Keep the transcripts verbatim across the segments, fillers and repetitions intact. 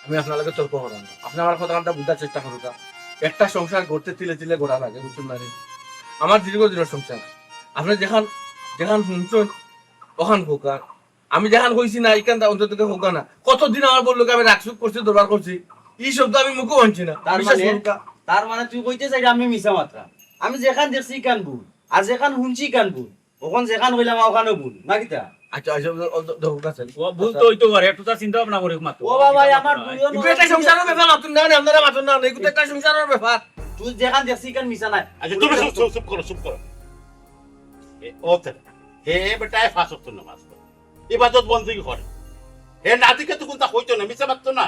আমি আপনার লগে তর্ক করাম না। আপনি আমার কথাটা বুঝার চেষ্টা করুন। একটা সংসার গড়তে তিলে তিলে গড়া লাগে, বুঝছেন না নি? আমার দীর্ঘ দিনের সংসার। আপনি যেখান, যেখান শুনছেন, ওখান হোক। আর আমি যেখান কইছি না, এখান অন্তত হোক না। কতদিন আমার বউর লগে আমি রাগ সুখ করছি, দরবার করছি, এই শব্দ আমি মুখেও আনছি না। তার বিশ্বাস মানে, করুন। তার মানে তুই কইতে চাইরে আমি মিছা মাতরাম? আমি যেখান দেখছি ইখান ভুল, আর যেখান শুনছি ইখান ভুল। অখন যেখান কইলাম ওখানও ভুল, না কিতা? আচ্ছা, আচ্ছা, ও, ও, ও, ও, আচ্ছা। ও ভুল তো হইতো পারে, একটু তার চিন্তা ভাবনা করে মাত্র। ও বাবা, আমার ভুলও কিন্তু নয়। একটা সংসারের ব্যাপার মাতুন না, আপনারা মাতুন না, কিন্তু একটা সংসারের ব্যাপার। তুই যেখান দেখছি ইখান মিছা নায়। আচ্ছা, তুমি চুপ, চুপ, চুপ করো, চুপ করো। এ, ও তে, হে বেটায় পাঁচ ওয়াক্ত নামাজ পড়ে, ইবাদত বন্দেগি করে। হে না দেখে তো কুনতা কইতো না, মিছা মাততো না।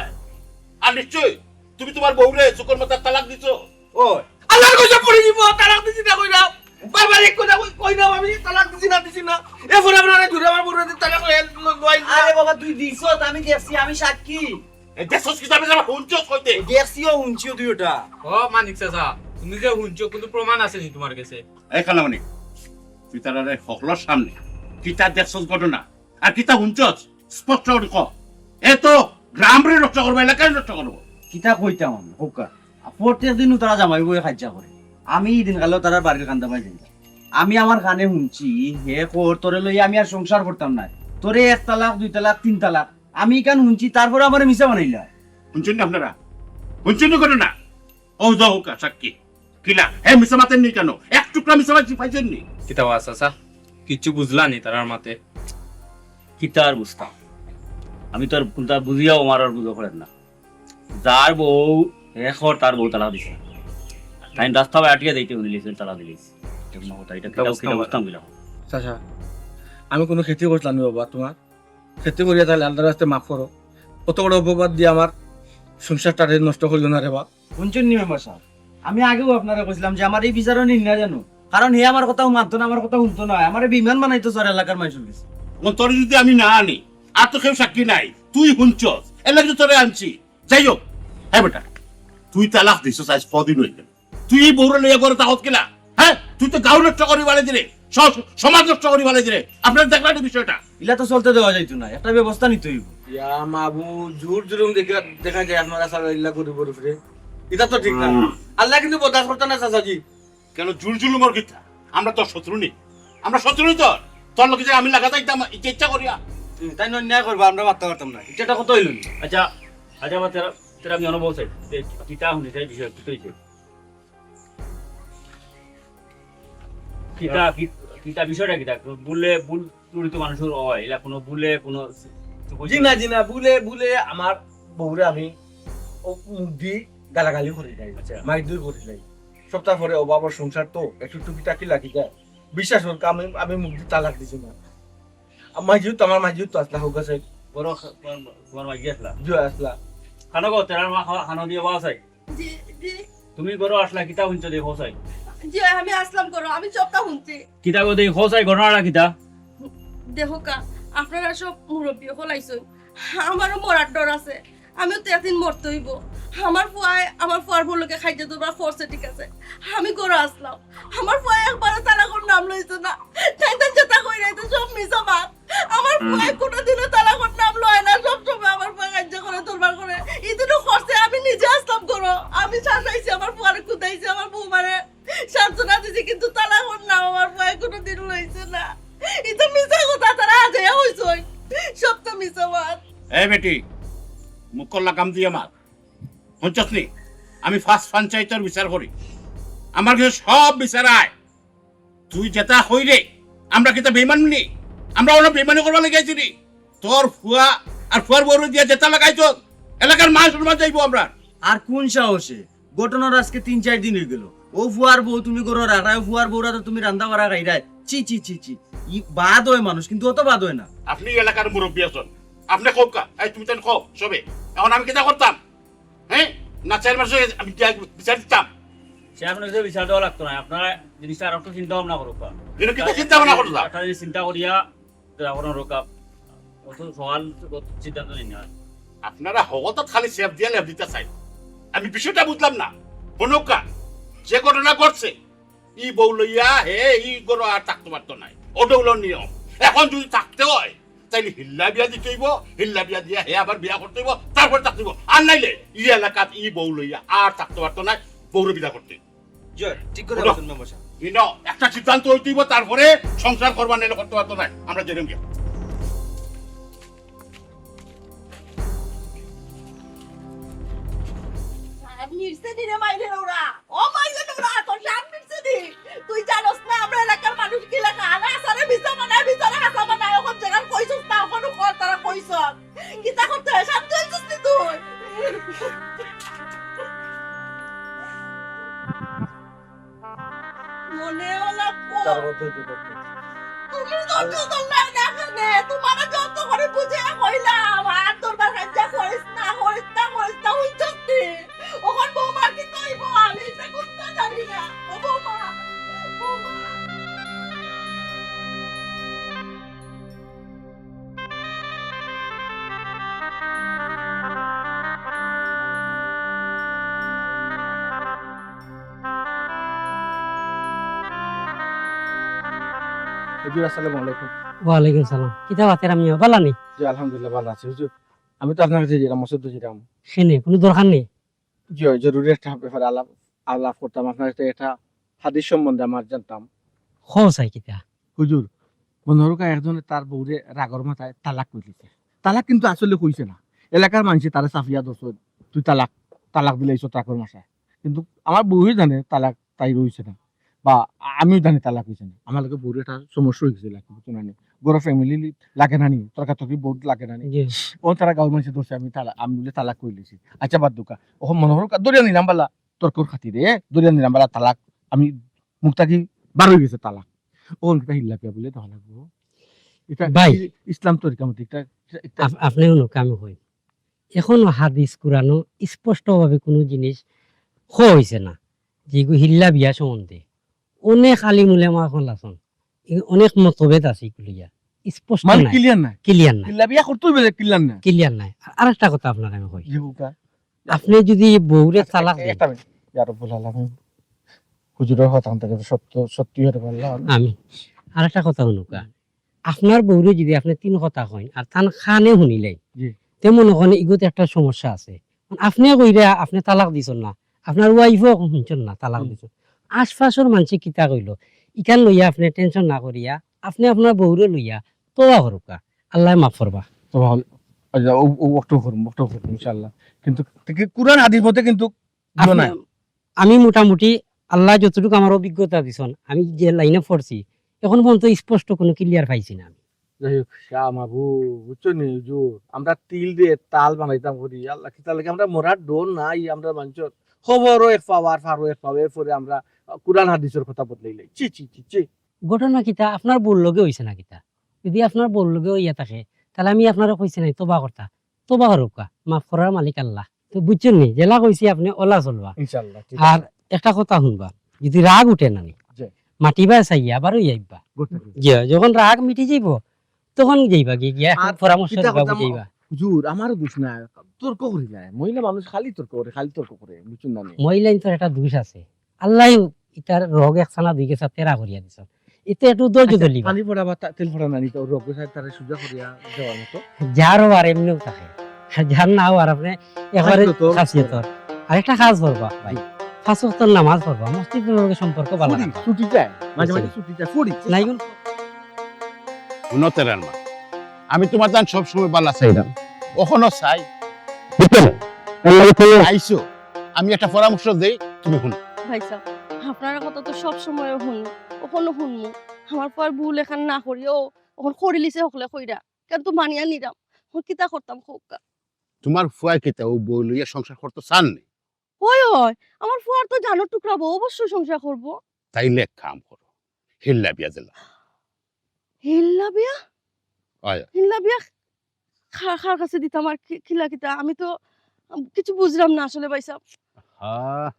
আর নিশ্চয় তুমি তোমার বউরে চুকর মাথার তালাক দিছো। ও, আল্লাহর কসম পড়ি দিব, তালাক দিছি না কইরাম। বারবার এক কথা কই, কইরাম আমি তালাক দিছি না, দিছি না। এরপরে আপনারা ধরে আমার বউরে তালাক লই, লই, লই। আরে বাবা, তুই দিছস, আমি দেখছি, আমি সাক্ষী। এ দেখছস কিতা, আমি যেটা হুনছস কইতে। দেখছিও, হুনছিও তুই ওটা। ও মানিক চাচা, তুমি যে হুনছো, কিন্তু প্রমাণ আছে নি তোমার কাছে? এই কালামণি, তুই তারারে হকলর সামনে কিতা দেখছস ঘটনা, আর কিতা হুনছস, স্পষ্ট করি ক। এ তো গ্রামরে নষ্ট করবো, এলাকারে নষ্ট করবো। কিতা কইতাম আমি, হোকা। প্রত্যেক দিনও তারা জামাই বউয়ে কাইজ্জা করে। আমি ই দিন কালো তারার বাড়ির কান্দা পাই যাই। আমি আমার কানে হুনছি, হে কর, তোরে লইয়া আমি আর সংসার করতাম না। তোরে এক তালাক, দুই তালাক, তিন তালাক। আমি ইখান হুনছি, তারপরে আমারে মিছা বানাইলা। হুনছইন না আপনারা? হুনছইন না ঘটনা? ও যাও হোকা, সাক্ষী। কিলা? হে মিছা মাতের নি কেন? এক টুকরা মিছা মাত পাইছেন নি? কিতা বা চাচা? কিচ্ছু বুঝলা নি তারার মাতে? কিতা আর বুঝতাম? আমি তো আর কুনতা বুঝিয়াও আমার আর বুঝা পড়ের না। যার বউ, হে কর তার বউ তালাক দিছে। তাই রাস্তা বায় আটিয়া যাইতে হুনিলিছে, তালাক দিলিছে। এটা কোনো কথা, এটা কিতা কিতা বুঝতাম কিলা? চাচা, আমি কোনো ক্ষতি করছিলাম না বাবা তোমার। ক্ষতি করিয়া তাহলে আল্লাহর রাস্তায় মাফ করো। অত বড় অপবাদ দিয়া আমার সংসারটারে নষ্ট করিও না রে বাপ। হুনছইন নি মেম্বার সাব? আমি আগেও আপনারে কইছিলাম যে আমার এই বিচারও নিন না জানো, কারণ হে আমার কথাও মানতো না, আমার কথা হুনতো না, আমারে বেইমান বানাইতো চায় এলাকার মানষর গেছে। অখন তোরে যদি আমি না আনি, আর তো কেউ সাক্ষী নাই, তুই হুনছস, এর লাগি তো তোরে আনছি। যাই হোক, হে বেটা, তুই তালাক দিছস আইজ কদিন অইল? তুই ই বউরে লইয়া ঘরো থাকস কিলা? হে, তুই তো গাঁও নষ্ট করি ফালাই দিরে, স-, সমাজ নষ্ট করি ফালাই দিরে। আপনারা দেখলা নি বিষয়টা? ইলা তো চলতে দেওয়া যাইতো না, একটা ব্যবস্থা নিতে অইবো। ইয়া মাবুদ, জুর জুলুম দেখা, দেখা যায় আপনারা সারা ইলা গরিবর উপরে। ইটা তো ঠিক না। হুম। আল্লায় কিন্তু বরদাস্ত করতা না চাচাজি। কেন জুর জুলুমর কিতা? আমরা তোর শত্রু নি? আমরা শত্রু নি তোর? তোর লগে যে আমি লাগাত আইতাম ইচ্ছা ইচ্ছা করিয়া? হুম, তাইন অন্যায় করবা, আমরা মাততাম পারতাম না। ইটা একটা কথা অইলো নি? আচ্ছা, আচ্ছা, আমার তেরা, তেরা আমি অনুভব চাই। যে কিতা হুনি চাই বিষয়, কিতা অইছে? কিতা, কি-, কিতা বিষয়টা কিতা? ভুলে, ভুল ত্রুটি তো মানুষর অয়, ইলা কোনো ভুলে, কোনো জি না, জি না, ভুলে, ভুলে আমার বউরে আমি ও মুখ দি গালাগালি করি নাই, আচ্ছা। মাইর ধর করি নাই। সপ্তাহ পরে অভাবর সংসার তো একটু টুকিটাকি লাগি যায়। বিশ্বাস করুন, আমি, আমি মুখ দি তালাক দিছি না। আর মাইজিও তো, আমার মাইজিও তো আসলা হোক আছে। বড় খা-, তোমার, তোমার মাইজি আসলা? জি, আসলা। খানো গো, তেরার মা খাওয়া, খানো দিয়ে বাস আই। জি, জি। তুমি ঘরো আসলা, কিতা হুনছো দেখো চাই। জি, আমি আসলাম ঘরো, আমি সবটা হুনছি। কিতা গো দেখো চাই, ঘটনাটা কিতা? দেখো কা, আপনারা সব মুরব্বি অকল আইছইন, আমারও মরার ডর আছে। আমিও তো একদিন মরতে অইবো। আমার ফুয়ায় আমার ফুয়ার বউর লগে খাইতে দরবার করছে, ঠিক আছে, আমি ঘরো আসলাম, আমার ফুয়ায় একবারও তালাকর নাম লইছে না। তাই তাই যেটা কইরা, ইটা সব মিছা মাত। আমার ফুয়ায় কোনোদিনও তালাকর নাম লয় না, সব সময় আমার ফুয়া কাইজ্জা করে, দরবার করে। ইদিনও করছে, আমি নিজে আসলাম ঘরো, আমি শাসাইছি, আমার ফুয়ারে কুদাইছি, আমার বৌমারে সান্ত্বনা দিছি, কিন্তু তালাকর নাম আমার ফুয়ায় কোনোদিন লইছে না। ইটা মিছা কথা, তারা আজাইয়া কইছইন, সব তো মিছা মাত। এই বেটি, মুখর লাগাম দিয়া মাত। হুনছস নি? আমি ফার্স্ট পঞ্চায়েতর বিচার করি, আমার কাছে সব বিচার আয়। তুই যেটা কইরে, আমরা কিতা বেইমান নি? আমরা অনো বেইমানি করবার লাগি আইছি নি? তোর ফুয়া আর ফুয়ার বউরে দিয়া যেটা লাগাইছস, এলাকার মান সম্মান যাইবো আমরার। আর কোন সাহসে? ঘটনার আজকে তিন চাইর দিন অইগেলো। অউ ফুয়ার বউ তুমি ঘরো রাখরায়, অউ ফুয়ার বউর আতো তুমি রান্দা বাড়া খাইরায়। ছি, ছি, ছি, ছি। ই বাদ অয় মানুষ, কিন্তু অত বাদ অয় না। আপনে এলাকার মুরব্বি আছইন, আপনে কউক্কা। এই তুমি তাইন কও সবে। অখন আমি কিতা করতাম? হে? না, চেয়ারম্যান সাব, আমি কি আজ বিচার দিতাম? চেয়ারম্যান সাব, বিচার দেওয়া লাগতো না। আপনারা জিনিসটা আর একটু চিন্তা ভাবনা করুক্কা। এটা কিতা চিন্তা ভাবনা করলা? একটা জিনিস চিন্তা করিয়া আপনারা সকাল সিদ্ধান্ত নিন না। আপনারা হকলতা খালি সেফ দিয়া লেফ দিতা চাইন। আমি বিষয়টা বুঝলাম না। হুনউক্কা, যে ঘটনা ঘটছে, ই বউ লইয়া হে ই ঘরো আর থাকতো পারতো নায়। অটা অইলো নিয়ম। অখন যদি থাকতে অয়, তাইলে হিল্লা বিয়া দিতে অইবো, হিল্লা বিয়া দিয়া হে আবার বিয়া করতে অইবো, তারপরে থাকতে অইবো। আর নাইলে ই এলাকাত ই বউ লইয়া আর থাকতে পারতো নায়, বউরে বিদায় করতে অইবো। জি অয়, ঠিক কথা কইছইন মেম্বার সাব। ইনো একটা সিদ্ধান্ত অইতে অইবো, তারপরে সংসার করবা, নাইলে করতে পারতো নায়। আমরা যাইরাম গিয়া। আর মিরছে দিনে মাইরে ওরা। ও মাইরে ওরা, তোর সাপ মিরছে দি। তুই জানোস না আমরা এলাকার মানুষ কি লেখা? আরে আসারে মিছা বানায়, মিছারে হাছা বানায়। অখন যেখান কইছস না, অখন কর তারা কইছস। কিতা করতে হয়? শান্ত অইছস নি তুই? মনে হলো কো-, তার মধ্যে যে করতে। তুমি ধৈর্য ধরলায় না কেনে? তোমারে যত করি বুঝাইয়া কইলাম, আর দরবার কাইজ্জা করিস না, করিস না, করিস না, হুনছস নি? অখন বৌমার কিতা অইবো? আমি ইতা কুন্তা জানি না। ও বৌমা, বৌমা। হুজুর, আসসালামু আলাইকুম। ওয়ালাইকুম সালাম। কিতা বাতের আমি বালা নি? জি, আলহামদুলিল্লাহ, বালা আছি, হুজুর। আমি তো আপনার কাছে যাইরাম, মসজিদো যাইরাম। কেনে, কুনু দরকার নি? জি, অয়, জরুরি একটা ব্যাপারে আলাপ, আলাপ করতাম। আপনার একটা, একটা হাদিস সম্বন্ধে আমার জানতাম। কও চাই কিতা? হুজুর, মনে করউক্কা একজনে তার বউরে রাগর মাথায় তালাক কই দিছে। তালাক কিন্তু আসলে কইছে না। এলাকার মানষে তারে চাপিয়া ধরছে, "তুই তালাক, তালাক দিলাইছস রাগর মাথায়।" কিন্তু আমার বউয়ে জানে তালাক তাইর অইছে না, বা আমিও জানি তালাক অইছে না। আমার লগে বউর একটা সমস্যা অই গেছে, লাগে, বুঝছো না নি? ঘরো family লাগে না নি, তর্কাতর্কি বহুত লাগে না নি? জি। ও তারা গাঁওর মানষে ধরছে, আমি তালা-, আমি বুলে তালাক কইলিছি। আচ্ছা, বাদ দেউক্কা। অখন মনে করউক্কা, ধরিয়া নিলাম বালা, তর্কর খাতিরে, ধরিয়া নিলাম বালা তালাক, আমি মুখ থাকি বার অই গেছে তালাক। অখন কিতা হিল্লা বিয়া বুলে দেওয়া লাগবো? ইটা ভাই। ই-, ইসলাম তরিকা মতে ইটা, ইটা, ইটা আপ-, আপনে হুনউক্কা আমি কই। অখনো হাদিস কুরআনো স্পষ্টভাবে কুনু জিনিস কওয়া অইছে না। যেগু হিল্লা বিয়া সম্বন্ধে অনেক আলিম উলামা অকল আছইন, ই-, অনেক মতভেদ আছে ইগু লইয়া, স্পষ্ট মানে নাই। Clear নাই? Clear নাই। হিল্লা বিয়া করতে অইবো যে clear নাই? Clear নাই। আর আরেকটা কথা আপনারে আমি কই। জি, হুকা। আপনে যুদি বউরে আচ্ছা, তালাক এ-, দেইন, একটা মিনিট। ইয়া রব্বুল আলামিন, হুজুরর কথা আনতে গেলে সত্য, সত্যি হতে পারলাম। আমি আরেকটা কথা হুনউক্কা, আপনার বউরে যুদি আপনে তিন কথা কইন আর তান কানে হুনিলাইন, জি। তে মনো করইন ইগুত একটা সমস্যা আছে। আপনে কইরা আপনে তালাক দিছইন না, আপনার wife-ও হুনছইন না তালাক হুম। দিছইন। আশপাশর মানষে কিতা কইলো, ইখান লইয়া আপনে tension না করিয়া আপনে আপনার বউরে লইয়া তওবা করউক্কা, আল্লায় মাফ করবা। তওবা হল-, আচ্ছা, ও, ও, ওটাও করমু, ওটাও করমু ইনশাআল্লাহ। কিন্তু দেখি কুরআন হাদিস মতে কিন্তু দিও আপনি, না। আমি মোটামুটি আল্লায় যতটুকু আমার অভিজ্ঞতা দিছইন, আমি যে line-এ পড়ছি, অখন পর্যন্ত স্পষ্ট কুনু clear পাইছি না আমি। যাই হোক, শাহ মাহবুব, বুঝছো নি হুজুর? আমরা তিলরে তাল বানাইতাম করি, আল্লাহ, কিতার লাগি আমরা মরার ডর নাই, আমরা মানষর খবরও এক পাও আর ফারও এক পাও, এরপরে আমরা কুরআন হাদিসর কথা বদলাইলাই। ছি, ছি, ছি, ছি। ঘটনা কিতা? আপনার বউর লগে অইছে না কিতা? যুদি আপনার বউর লগে অইয়া থাকে, তাইলে আমি আপনারে কইছি নায় তওবা করতা? তওবা করউক্কা, মাফ করার মালিক আল্লাহ। তো বুঝছইন নি, যেলা কইছি আপনে অলা চলবা। ইনশাআল্লাহ, ঠিক আর আছে। একটা কথা হুনবা, যুদি রাগ উঠে না নি, জি। মাটিবায় চাইয়া আবার অই আইবা। ঘুরতে ঘুরতে। জি, যখন রাগ মিটি যাইবো, তখন যাইবা গি, গিয়া আর পরামর্শ কিতা দিবা, কথা বুঝাইবা। হুজুর, আমারও দোষ নাই, তর্ক করি না। মহিলা মানুষ খালি তর্ক করে, খালি তর্ক করে, বুঝছইন না নি? মহিলাইনতর একটা দোষ আছে, আল্লায় ইতার রগ একছানা দুই গেছা তেরা করিয়া দিছইন। ইতে একটু ধৈর্য আচ্ছা, ধরলিবা। পানি পড়া বা তা-, তেল পড়া না নিতে, ওর রোগ গোসাই তারা সোজা করিয়া দেওয়ার মতো। যার অওয়ার এমনেও থাকে, যার না অওয়ার আপনে একেবারে খাসিয়তর। খাসিয়তর। আরেকটা কাজ করবা ভাই, জি। পাঁচ ওয়াক্তর নামাজ পড়বা, মসজিদর লগে সম্পর্ক ভালা পড়ি, রাখবা। ছুটি যায়, মাঝে মাঝে বুঝছি। ছুটি যায়, পড়ি। নাই গুণ। হুনো তেরার মা, আমি তুমার তান সব সময় ভালা চাইরাম, অখনো চাই। বুঝছো না? আইছো, আমি একটা পরামর্শ দেই, তুমি হুনো। ভাইসাব, আপনার কথা তো সব সময় হুনি, অখনো হুনমু। আমার ফুয়ার ভুল এখান না করিও, অখন করিলিছে হকলে কইরা। কেন তো মানিয়া নিরাম। অখন কিতা করতাম কউক্কা? তুমার ফুয়ায় কিতা অউ বউ লইয়া সংসার করতো চান নি? অয়, অয়। আমার ফুয়ার তো জানর টুকরা বউ, অবশ্যই সংসার করবো। তাইলে এক কাম করো, হিল্লা বিয়া দিলা। হিল্লা বিয়া? অয়। হিল্লা বিয়া খা-, খার কাছে দিতাম আর কি, কিলা কিতা? আমি তো, উম, কিছু বুঝলাম না আসলে ভাইসাব। হ্যাঁ।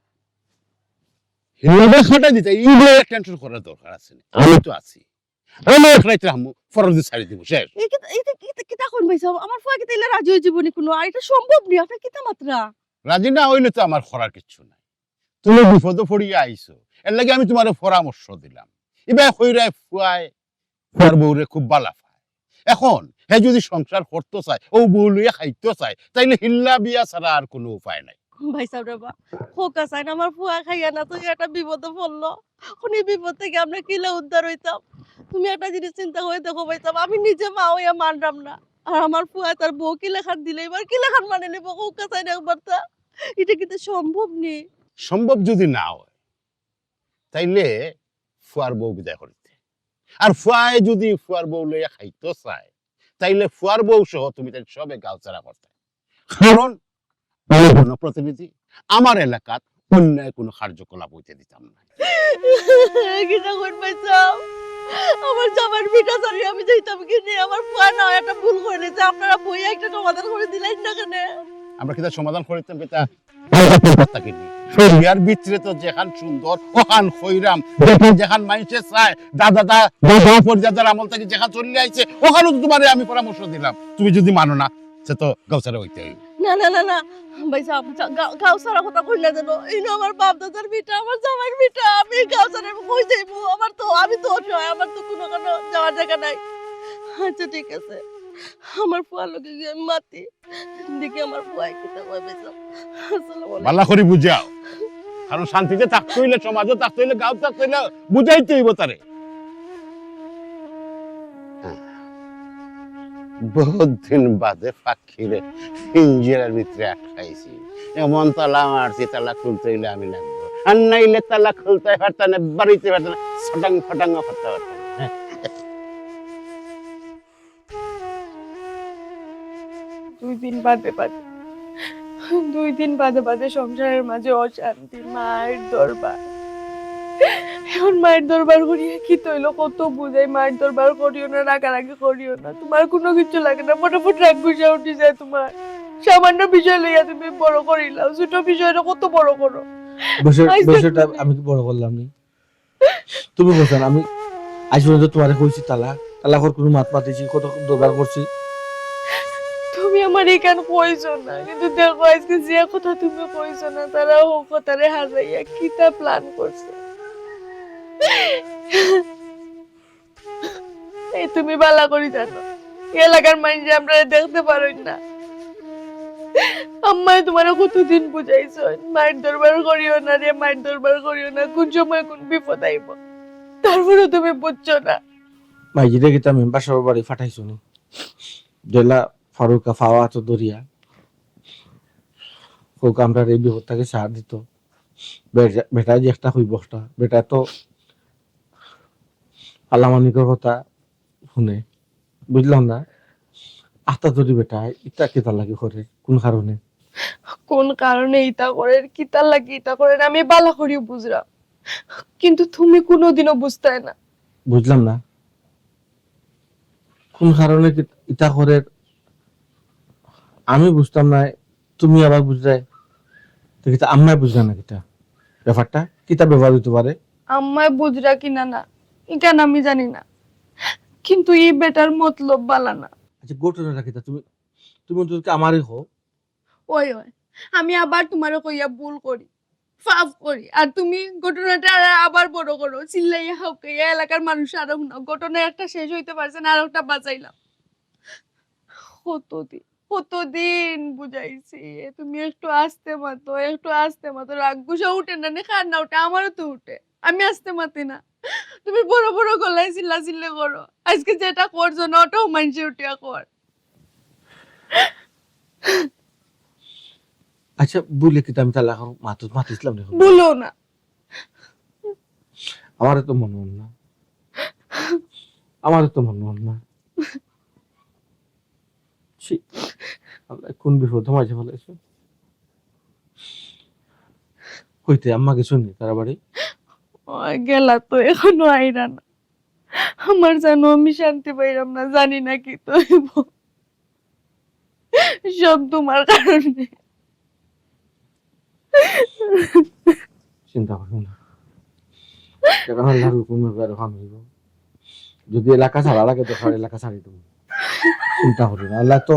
হিল্লা বিয়া খাটাই দিতা, ই লইয়া tension করার দরকার আছে নি। আমি তো আছি। আমি এক রাইত রাখমু, ফরজ ছাড়ি দিমু, শেষ। এই কিতা, এই কিতা, কিতা, কিতা কইন ভাইসাব? আমার ফুয়া কিতা ইলা রাজি অই যিবো নি কুনু? আর ইটা সম্ভব নি, আপনে কিতা মাতরা? রাজি না অইলে তো আমার করার কিচ্ছু নাই। তুমি বিপদো পড়িয়া আইছো, এরলাগি আমি তুমারে পরামর্শ দিলাম। ইবায় কইরায় ফুয়ায় ফুয়ার বউরে খুব ভালা পায়। অখন হে যদি সংসার করতো চায়, অউ বউ লইয়া খাইতো চায়, তাইলে হিল্লা বিয়া ছাড়া আর কুনু উপায় নাই। ভাইসাব রে বা, খোকা চাইন আমার ফুয়া খাইয়া না তো একটা বিপদে পড়লো। অখন ই বিপদ থাকি আমরা কিলা উদ্ধার অইতাম? তুমি একটা জিনিস চিন্তা করি দেখো ভাইসাব, আমি নিজে মা অইয়া মানরাম না। আর আমার ফুয়া তার বউ কিলাখান দিলে, এবার কিলাখান মানি নিবো, খোকা চাইন একবার তা। ইটা কিন্তু সম্ভব নি। সম্ভব যদি না অয়, তাইলে ফুয়ার বউ বিদায় করিতে। আর ফুয়ায় যদি ফুয়ার বউ লইয়া খাইতো চায়, তাইলে ফুয়ার বউ সহ তুমি তাইলে সবে গাঁও ছাড়া করতায়। কারণ আমি জনপ্রতিনিধি, আমার এলাকাত অন্যায় কুনু কার্যকলাপ অইতে দিতাম না। কিতা কইন ভাইসাব? আমার জামাইর ভিটা ছাড়ি আমি যাইতাম কেনে? আমার ফুয়া না অয় একটা ভুল করিলিছে, আপনারা বইয়া একটা সমাধান করি দিলাইন না কেনে? আমরা কিতা সমাধান করিতাম কিতা? শরিয়ার ভিতরে তো যেখান সুন্দর, অখান কইরাম, যেখান মাইনষে চায়, দাদা, দা-, দাদা পরদাদার আমল থাকি যেখান চলিয়া আইছে, অখানউ তো তুমারে আমি পরামর্শ দিলাম। তুমি যদি মানো না, তে তো গাঁও ছাড়া অইতে অইবো। না, না, না, না। ভাইসাব, গাঁও ছাড়া কথা কইলা যেন। ইনো আমার বাপ দাদার ভিটা, আমার জামাইর ভিটা, আমি গাঁও ছাড়া আমি কই যাইমু? আমার তো, আমি তো অসহায়, আমার তো কুনু কানো যাওয়ার জাগা নাই। আচ্ছা, ঠিক আছে, আমার ফুয়ার লগে গিয়া আমি মাতি। দেখি আমার ফুয়ায় কিতা কয়, ভাইসাব। আসসালামু আলাইকুম। ভালা করি বুঝাও, কারণ শান্তিতে থাকতে অইলে, সমাজো থাকতে অইলে, গাঁওত থাকতে অইলে বুঝাইতে অইবো তারে। বহুত দিন বাদে পাখিরে পিঞ্জিরার ভিতরে আটকাইছি। এমন তালা মারছি, তালা খুলতে অইলে আমি লাগবো, আর নাইলে তালা খুলতে পারতাম না, বাড়িতে পারতাম না, ছটাং ফটাং করতে পারতাম না। দুই দিন বাদে বাদে, দুই দিন বাদে বাদে সংসারের মাঝে অশান্তি, মাইর দরবার। অখন মাইর দরবার করিয়া কিতা অইলো? কত বুঝাই, মাইর দরবার করিও না, রাগারাগি করিও না, তুমার কুনু কিচ্ছু লাগে না, ফটাফট রাগ গুছা উঠি যায় তুমার। সামান্য বিষয় লইয়া তুমি বড় করিলাও, ছোট বিষয়টা কত বড় করো। বিষয়-, আইজ বিষয়টা দেখো আমি কি বড় করলাম নি? তুমি বুঝছো না, আমি আইজ পর্যন্ত তুমারে কইছি তালাক, তালাকর কুনু মাত মাতিছি, কত দরবার করছি। তুমি আমারে ইখান কইছো না, কিন্তু দেখো আইজকে যে কথা তুমি কইছো না, তারা অউ কথারে হাজাইয়া কিতা plan করছে। এই তুমি ভালা করি জানো, ই এলাকার মাইনষে আমরারে দেখতে পারইন না। আম্মায় তুমারে কতদিন বুঝাইছইন, মাইর দরবার করিও না রে, মাইর দরবার করিও না, কুন সময় কুন বিপদ আইবো, তারপরেও তুমি বুঝছো না। মাইজিরে কিতা মেম্বার সাবর বাড়ি ফাটাইছো নি? যেলা ফারুকা ফাওয়া তো দরিয়া, হোক আমরারে ই বিপদ থাকি ছাড় দিত। বেটা, বেটায় যে একটা কইবো একটা, বেটায় তো আলামানিকর কথা হুনে, বুঝলাম না। আতা যদি বেটায় ইতা কিতা লাগি করের, কুন কারণে? কুন কারণে ইতা করের, কিতা লাগি ইতা করের, আমি ভালা করি বুঝরাম, কিন্তু তুমি কুনুদিনও বুঝতায় না। বুঝলাম না, কুন কারণে কি ইতা করের আমি বুঝতাম না, তুমি আবার বুঝরায়। তো কিতা আম্মায় বুঝরা না কিতা ব্যাপারটা? কিতা ব্যাপার অইতে পারে? আম্মায় বুঝরা কিনা না, ইখান আমি জানি না, কিন্তু ই বেটার মতলব ভালা না। আচ্ছা, ঘটনাটা কিতা? তুমি, তুমি অন্তত আমারে কও। ওই, ওই, আমি আবার তুমারে কইয়া ভুল করি, পাপ করি, আর তুমি ঘটনাটা আবার বড় করো, চিল্লাইয়া হাউকাইয়া এলাকার মানুষ আরো হুনো। ঘটনা একটা শেষ অইতে পারছে না, আরো একটা বাঁচাইলাম। কতদিন, কতদিন বুঝাইছি, তুমি একটু আস্তে মাতো, একটু আস্তে মাতো, রাগ গুছা উঠে না নি, কার না উঠে, আমারও তো উঠে, আমি আস্তে মাতি না। তুমি বড় বড় গলায় চিল্লাচিল্লি করো, আইজকে যেটা করছো না, ওটাও মাইনষে উঠিয়া কর। আচ্ছা, ভুলে কিতা আমি তালাকর মাত মাতিছলাম নি? ভুলও না। আমারে তো মনো অর না, আমারে তো মনো অর না। ছি, আল্লাহ, কুন বিপদো মাঝে ফালাইছো। কইতে আম্মা গেছইন নি তারা বাড়ি? ও, গেলা তো, এখনো আইরা না। আমার জানো, আমি শান্তি পাইরাম না, জানি না কিতা অইবো। সব তুমার কারণে। চিন্তা করিও না, এখন আল্লাহর হুকুমে বের হওয়া অইবো। যদি এলাকা ছাড়া লাগে, দরকার এলাকা ছাড়ি দিমু। চিন্তা করিও না, আল্লায় তো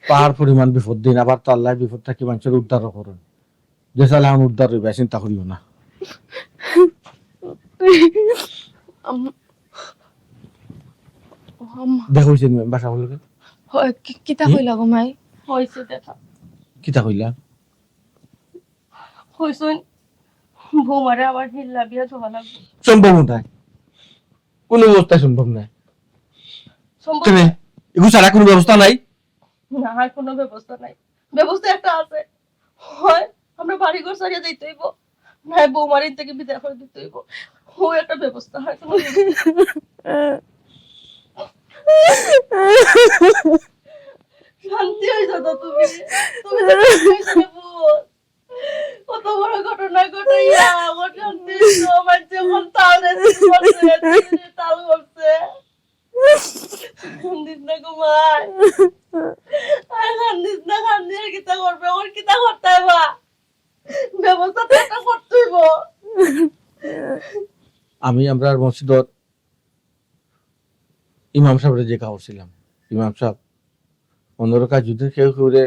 পাহাড় পরিমাণ বিপদ দেইন, আবার তো আল্লায় বিপদ থাকি মানষরে উদ্ধারও করইন। যে চাইলে আমি উদ্ধার অইবা, চিন্তা করিও না। আম-, ও আম্মা। দেখা অইছে নি মেম্বার সাবর লগে? হয়, কি-, কিতা হুম? কইলা গো মাই? অইছে দেখা। কিতা কইলা? কইছইন, বৌমারে আমার হিল্লা বিয়া দেওয়া লাগবো। সম্ভব নায়, কুনু ব্যবস্থা সম্ভব নায়। সম্ভব কেনে? নায়। এগু ছাড়া কুনু ব্যবস্থা নাই? না, আর কুনু ব্যবস্থা নাই। ব্যবস্থা একটা আছে, হয় আমরা বাড়ি ঘর ছাড়িয়া যাইতে অইবো, নায় বৌমারে ইন থাকি বিদায় করি দিতে অইবো। অউ একটা ব্যবস্থা, আর কুনু ব্যবস্থা নাই। শান্তি অইছো তো তুমি? তুমি তো শান্তি অইছো রে পুত। কত বড় ঘটনা ঘটাইয়া আমার শান্তি অইছো, মানষে অখন তাল দিছে, তাল করছে। কান্দিস না গো মাই। আর কান্দিস না, কান্দি আর কিতা করবে? অখন কিতা করতে অইবো? ব্যবস্থা তো একটা করতে অইবো। আমি আমরার মসজিদর ইমাম সাবরে জিকা করছিলাম, ইমাম সাব, অন্যর কাজ যদি কেউ কেউরে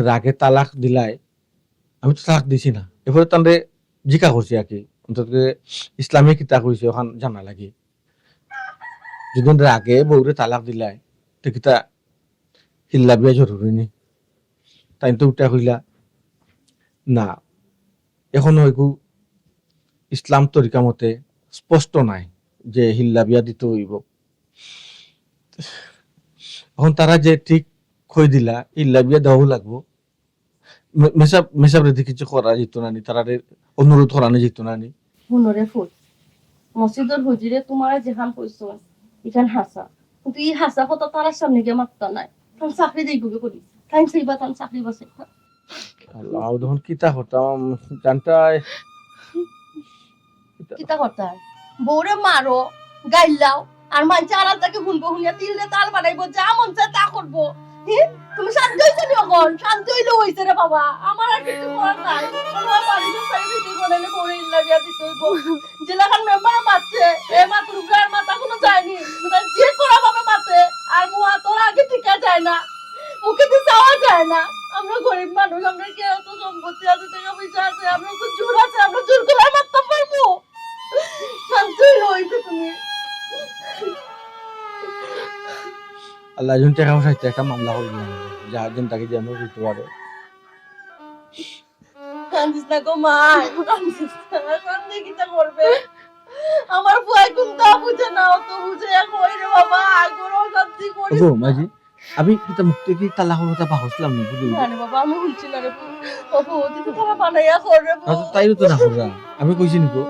রাগে তালাক দিলায়, আমি তো তালাক দিছি না, এরপরে তানরে জিকা করছি আর কি, অন্তত ইসলামে কিতা কইছে অখান জানা লাগি। যদি রাগে বউরে তালাক দিলায়, তে কিতা হিল্লা বিয়া জরুরি নি? তাইন তো উল্টা কইলা, না, অখনো ইগু ইসলাম তরিকা মতে স্পষ্ট নায় যে হিল্লা বিয়া দিতে অইবো। অখন তারা যে ঠিক কই দিলা, হিল্লা বিয়া দেওয়াউ লাগবো। মে-, মেসাব, মেসাবরে দি কিছু করা যাইতো না নি, তারারে অনুরোধ করানি যাইতো না নি? হুনো রে ফুত, মসজিদর হুজুরে তুমারে যেখান কইছইন, ইখান হাছা। কিন্তু ই হাছা কথা তারার সামনে গিয়া মাততা নায়। তান চাকরি দেইবো গি করি? তাইন চাইবা তান চাকরি বাঁচাইতা। আল্লাহ, অখন কিতা করতাম, জানতায়। কিতা করতায়? বউরে মারো, গাইল্লাও, আর মানষে আড়াল থাকি হুনবো, হুনিয়া তিলরে তাল বানাইবো, যা মন চায় তা করবো। হি? তুমি শান্তি অইছো নি অখন? শান্তি অইলে অইছে রে বাবা, আমার আর কিছু করার নাই। আমার বাড়ি তো সাইড হইতে বানাইলে বউরে হিল্লা বিয়া দিতে অইবো। যেলাখান মেম্বারে মাতছে, এ মাতর উপরে আর মাতা কুনু যায় নি। মানে যে করা ভাবে মাতে, আর মুয়া তোর আগে টিকা যায় না, মুখে দি চাওয়া যায় না। আমরা গরিব মানুষ, আমরা কি অত সম্পত্তি আছে, টাকা পয়সা আছে, আমরা তো জোর আছে, আমরা জোর গলায় মাততাম পারমু? শান্তি অইলে অইছে তুমি। আল্লাহ, একজন টেকা পয়সা একটা মামলা করি দিলাম, যার দিন তাকে যেন দিতে পারে। কান্দিস না গো মাই, কান্দিস না, কান্দে কিতা করবে? আমার পুয়ায় কুন্তা বুঝে না, অত বুঝে এক অই রে বাবা, আগর অশান্তি করিস ওগো, না। মাইজি, আমি কিতা মুখ থাকি তালাকর কথা বাহরছিলাম নি, বুঝলি? না রে বাবা, আমি হুনছি না রে। বাবা, অতি তো তারা বানাইয়া কর রে। না তো, তাইও তো না কররা। আমি কইছি নি গো।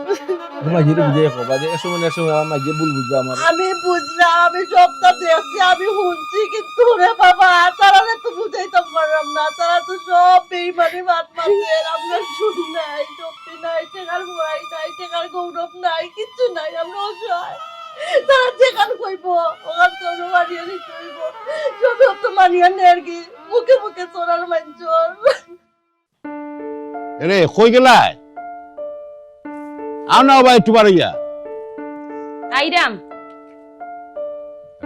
আমার মাইজিরে বুঝাইয়া কবা যে এক সময় না এক সময় আমার মাইজিয়ে ভুল বুঝবা আমার। আমি বুঝলাম, আমি সবটা দেখছি, আমি হুনছি, কিন্তু রে বাবা, তারারে তো বুঝাইতাম পারলাম না। তারা তো সব বেইমানি মাত মাতের, আমরা শুনি নাই, সত্যি নাই, টেকার বড়াই নাই, টেকার গৌরব নাই, কিচ্ছু নাই, আমরা অসহায়। তারা যেখান কইবো, ওখান তো আমরা মানিয়া নিতে অইবো। সবে তো মানিয়া নেরগি, মুখে মুখে চড়ার মাঞ্জর। এরে, কই গেলায়? আও না বাবা, একটু বারইয়া। আইরাম।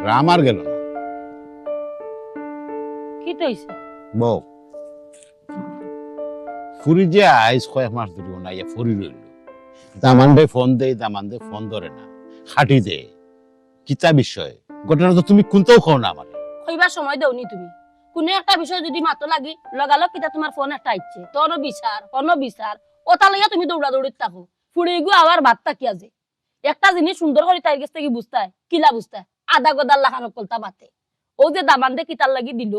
রাম আর গেল না। কিতা অইছে? বউ, ফুরি যে আইজ কয়েক মাস ধরি অনো আইয়া পড়ি রইল। দামান্দরে ফোন দেই, দামান্দে ফোন ধরে না, কাটি দে। কিতা বিষয়? ঘটনা তো তুমি কুন্তাও কও না আমারে। কইবার সময় দেও নি তুমি। কুনু একটা বিষয় যুদি মাতো লাগি, লগালগ কিতা তুমার ফোন একটা আইছে। তনো বিচার, অনো বিচার, অতা লইয়া তুমি দৌড়াদৌড়িত থাকো। ফুড়িগু আবার বাদ থাকিয়া যে একটা জিনিস সুন্দর করি তাইর গেছ থাকি বুঝতায়, কিলা বুঝতায়? আধা গদার লাখান অকলতা মাতে। অউ যে দামান্দে কিতার লাগি দিল,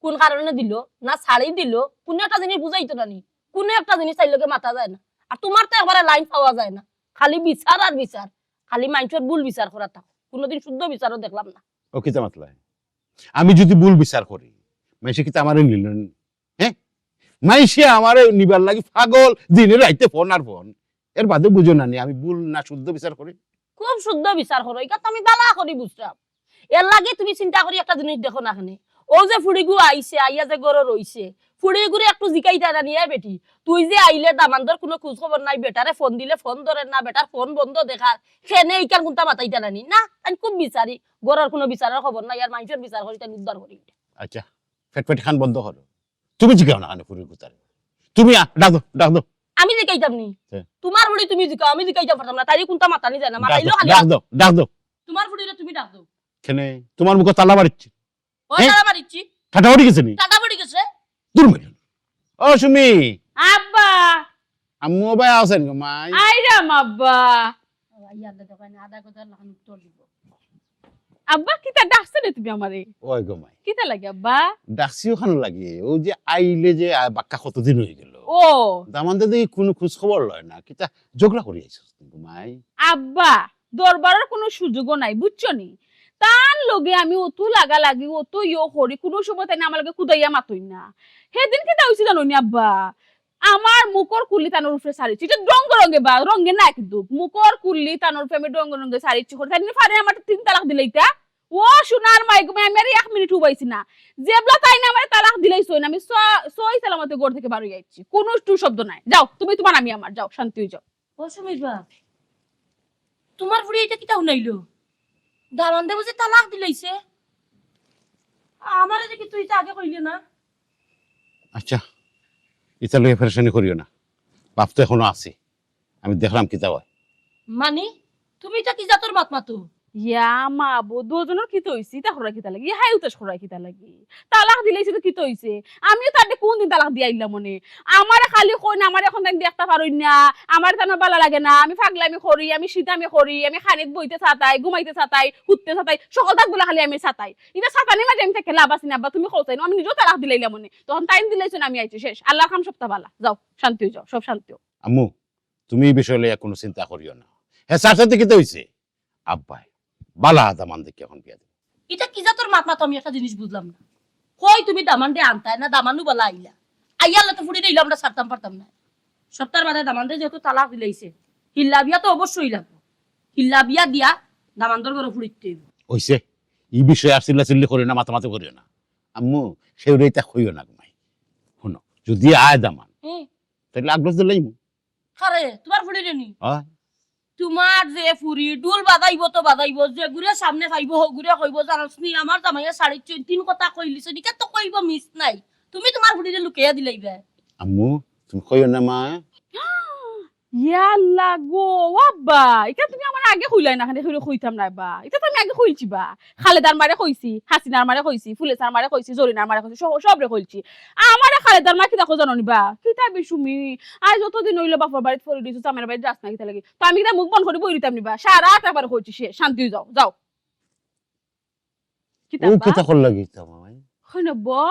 কুন কারণে দিল, না ছাড়ি দিল, কুনু একটা জিনিস বুঝাইতো না নি। কুনু একটা জিনিস তাইর লগে মাতা যায় না। আর তুমার তো একবারে লাইন পাওয়া যায় না। খালি বিচার আর বিচার। খালি মাইনষর ভুল বিচার করা থাকো। কুনুদিন শুদ্ধ বিচারও দেখলাম না। ও কিতা মাতলায়? আমি যুদি ভুল বিচার করি, মাইনষে কিতা আমারে নিল নি? হে? মাইনষে আমারে নিবার লাগি পাগল, দিনে রাইতে ফোন আর ফোন। এর বাদে বুঝো না নি, আমি ভুল না শুদ্ধ বিচার করি? খুব শুদ্ধ বিচার করো, ইটা তো আমি ভালা করি বুঝরাম। এর লাগি তুমি চিন্তা করি একটা জিনিস দেখো না কেনে। অউ যে ফুড়িগু আইছে, আইয়া যে ঘরো রইছে, ফুড়িগুরে একটু জিকাইতায় না নি, এ বেটি, তুই যে আইলে দামান্দর কুনু খোঁজ খবর নাই, বেটারে ফোন দিলে ফোন ধরের না, বেটার ফোন বন্ধ দেখার, কেনে ইখান কুন্তা মাতাইতায় না নি? না, তাইন খুব বিচারি, ঘরর কুনু বিচারর খবর নাই, আর মাইনষর বিচার করি তাইন উদ্ধার করি। আচ্ছা, ফেটফেটি খান বন্ধ করো। তুমি জিকাও না কেনে ফুড়ির কথারে? তুমি আ-, ডাক দেও, ডাক দেও। আমি জিকাইতাম নি? হ্যাঁ। তুমার ফুড়ি তুমি জিকাও, আমি জিকাইতাম পারতাম না। তাইরে কুন্তা মাতানি যায় না, ডাক মাতাইলেও দেও, খালি ডাক দেও, ডাক দেও। তুমার ফুড়িরে তুমি ডাক দেও। কেনে? তুমার মুখো তালা মারিছি। ও, হ্যাঁ? তালা মারিছি। ঠাটা পড়ি গেছে নি? ঠাটা পড়ি গেছে। দূর বেরো। ও সুমি। আব্বা। আম্মু ভাই আছেন গো মাই? আইরাম আব্বা। ও, আইয়া আল্লাহ দোকানে আধা কথা লাখান উত্তর দিব। আব্বা, কিতা ডাকছো রে তুমি আমারে? ওই গো মাই। কিতা লাগে আব্বা? ডাকছি অখান লাগি। ওই যে আইলে যে, আ, বাক্কা কতদিন অই গেল। ও। দামান্দে দেখি কুনু খোঁজ খবর লয় না। কিতা ঝগড়া করি আইছো গো মাই? আব্বা, দরবারর কুনু সুযোগও নাই, বুঝছো নি? তান লগে আমি অত লাগালাগি, অত ইয়ো করি, কুনু সময় তাইন আমার লগে কুদাইয়া মাতইন না। হেদিন কিতা অইছে জানো নি আব্বা? আমার মুখর কুলি তানর উপরে ছাড়িছি। ইটা রঙ্গে রঙ্গে বা, রঙ্গে না কিন্তু। মুখর কুলি তানর উপরে আমি রঙ্গে রঙ্গে ছাড়িছি করি। তাইন ফারে আমার তিন তালাক দিলাইতা। ও সোনার মাই গো মাই, আমি আর এক মিনিট উবাইছি না। যেবলা তাইন আমারে তালাক দিলাইছইন, আমি স-, সই সালামতে ঘর থাকি বার অইয়া আইছি। কুনু টু শব্দ নাই। যাও, তুমি তুমার, আমি আমার। যাও, শান্তি অই যাও। ও সুমির বাপ, তুমার ফুড়িয়ে ইটা কিতা হুনাইলো? দামান্দে বুঝি তালাক দিলাইছে? আমারে দেখি তুই ইতা আগে কইলে না। আচ্ছা, ইতা লইয়া পেরেশানি করিও না, বাপ তো এখনো আছে, আমি দেখরাম কিতা অয়। মানি, তুমি ইতা কি জাতর মাত মাতো? ইয়া মা বো, দুইজনর কিতা অইছে? ইতা করার কিতা লাগি? ইয়া হাই উতাস করার কিতা লাগি? তালাক দিলাইছে তো কিতা অইছে? আমিও তারে কুনদিন তালাক দিয়া আইলাম মনে? আমারে খালি কইন, আমারে অখন তাইন দেখতা পারইন না, আমারে তান বালা লাগে না, আমি ফাগলামি করি, আমি সিতামি করি, আমি খানিত বইতে সাতাই, ঘুমাইতে সাতাই, হুততে সাতাই, সকলতা গুলা খালি আমি সাতাই। ইতা সাতানির মাঝে আমি থাকি লাভ আছে নি আব্বা, তুমি কও চাইন, আমি নিজেও তালাক দিলাইলাম মনে। তখন তাইন দিলাইছইন, আমি আইছি, শেষ। আল্লাহর কাম সবতা বালা। যাও, শান্তি অই যাও, সব শান্তি অই। আম্মু, তুমি ই বিষয় লইয়া কুনু চিন্তা করিও না। হে, চাচাতে কিতা অইছে? আব্বায় বালা দামান দেখি অখন বিয়া দিবা। ইটা কি জাতর মাত মাতো, আমি একটা জিনিস বুঝলাম না। কই তুমি দামানরে আনতায় না, দামানও বালা আইলা। আইয়া আল্লাহ তো ফুড়ি দিলাম, আমরা ছাড়তাম পারতাম না। সপ্তাহর বাদে দামানরে যেহেতু তালাক দিলাইছে, হিল্লা বিয়া তো অবশ্যই লাগবো। হিল্লা বিয়া দিয়া দামান্দর ঘরো ফুড়িতে অইবো। অইছে, ই বিষয়ে আর চিল্লাচিল্লি করিও না, মাতামাতি করিও না। আম্মু, কেউরে ইতা কইও না গো মাই। হুনো, যদি আয় দামান, হুম। তাইলে আগলস দিলাইমু। আরে, তুমার ফুড়িরে নি? অয়। তুমার যে ফুড়ি ঢুল বাজাইবো তো বাজাইবো, যেগুরে সামনে পাইবো, হগুরে কইবো, "জানোস নি, আমার জামাইয়ে শাড়ির চইন তিন কথা কইলিছে, নিকা তো কইবো মিস নাই। তুমি তুমার ফুড়িরে লুকাইয়া দিলাইবা।" আম্মু, তুমি কইও না মা। ইয়াল্লা গো, ও আব্বা, ইটা তুমি আমারে আগে কইলায় না, কেনে কইতাম না বা। ইটা তো আমি আগে কইছি বা। খালেদার মারে কইছি, হাসিনার মারে কইছি, ফুলেছার মারে কইছি, জরিনার মারে কইছি, সব, সবরে কইছি। আমারে খালেদার মা কিতা কয় জানো নি বা? কিতা বে সুমি, আইজ অতদিন অইলো বাপর বাড়িত পড়ি রইছো, জামাইর বাড়িত যাস না কিতা লাগি? তো আমি কিতা মুখ বন্ধ করি বই রইতাম নি বা? সারা রাত একবার কইছি, শেষ, শান্তি অই যাও, যাও। কিতা ও বা? কিতা কর লাগি ইতা মামাই? কই না বা?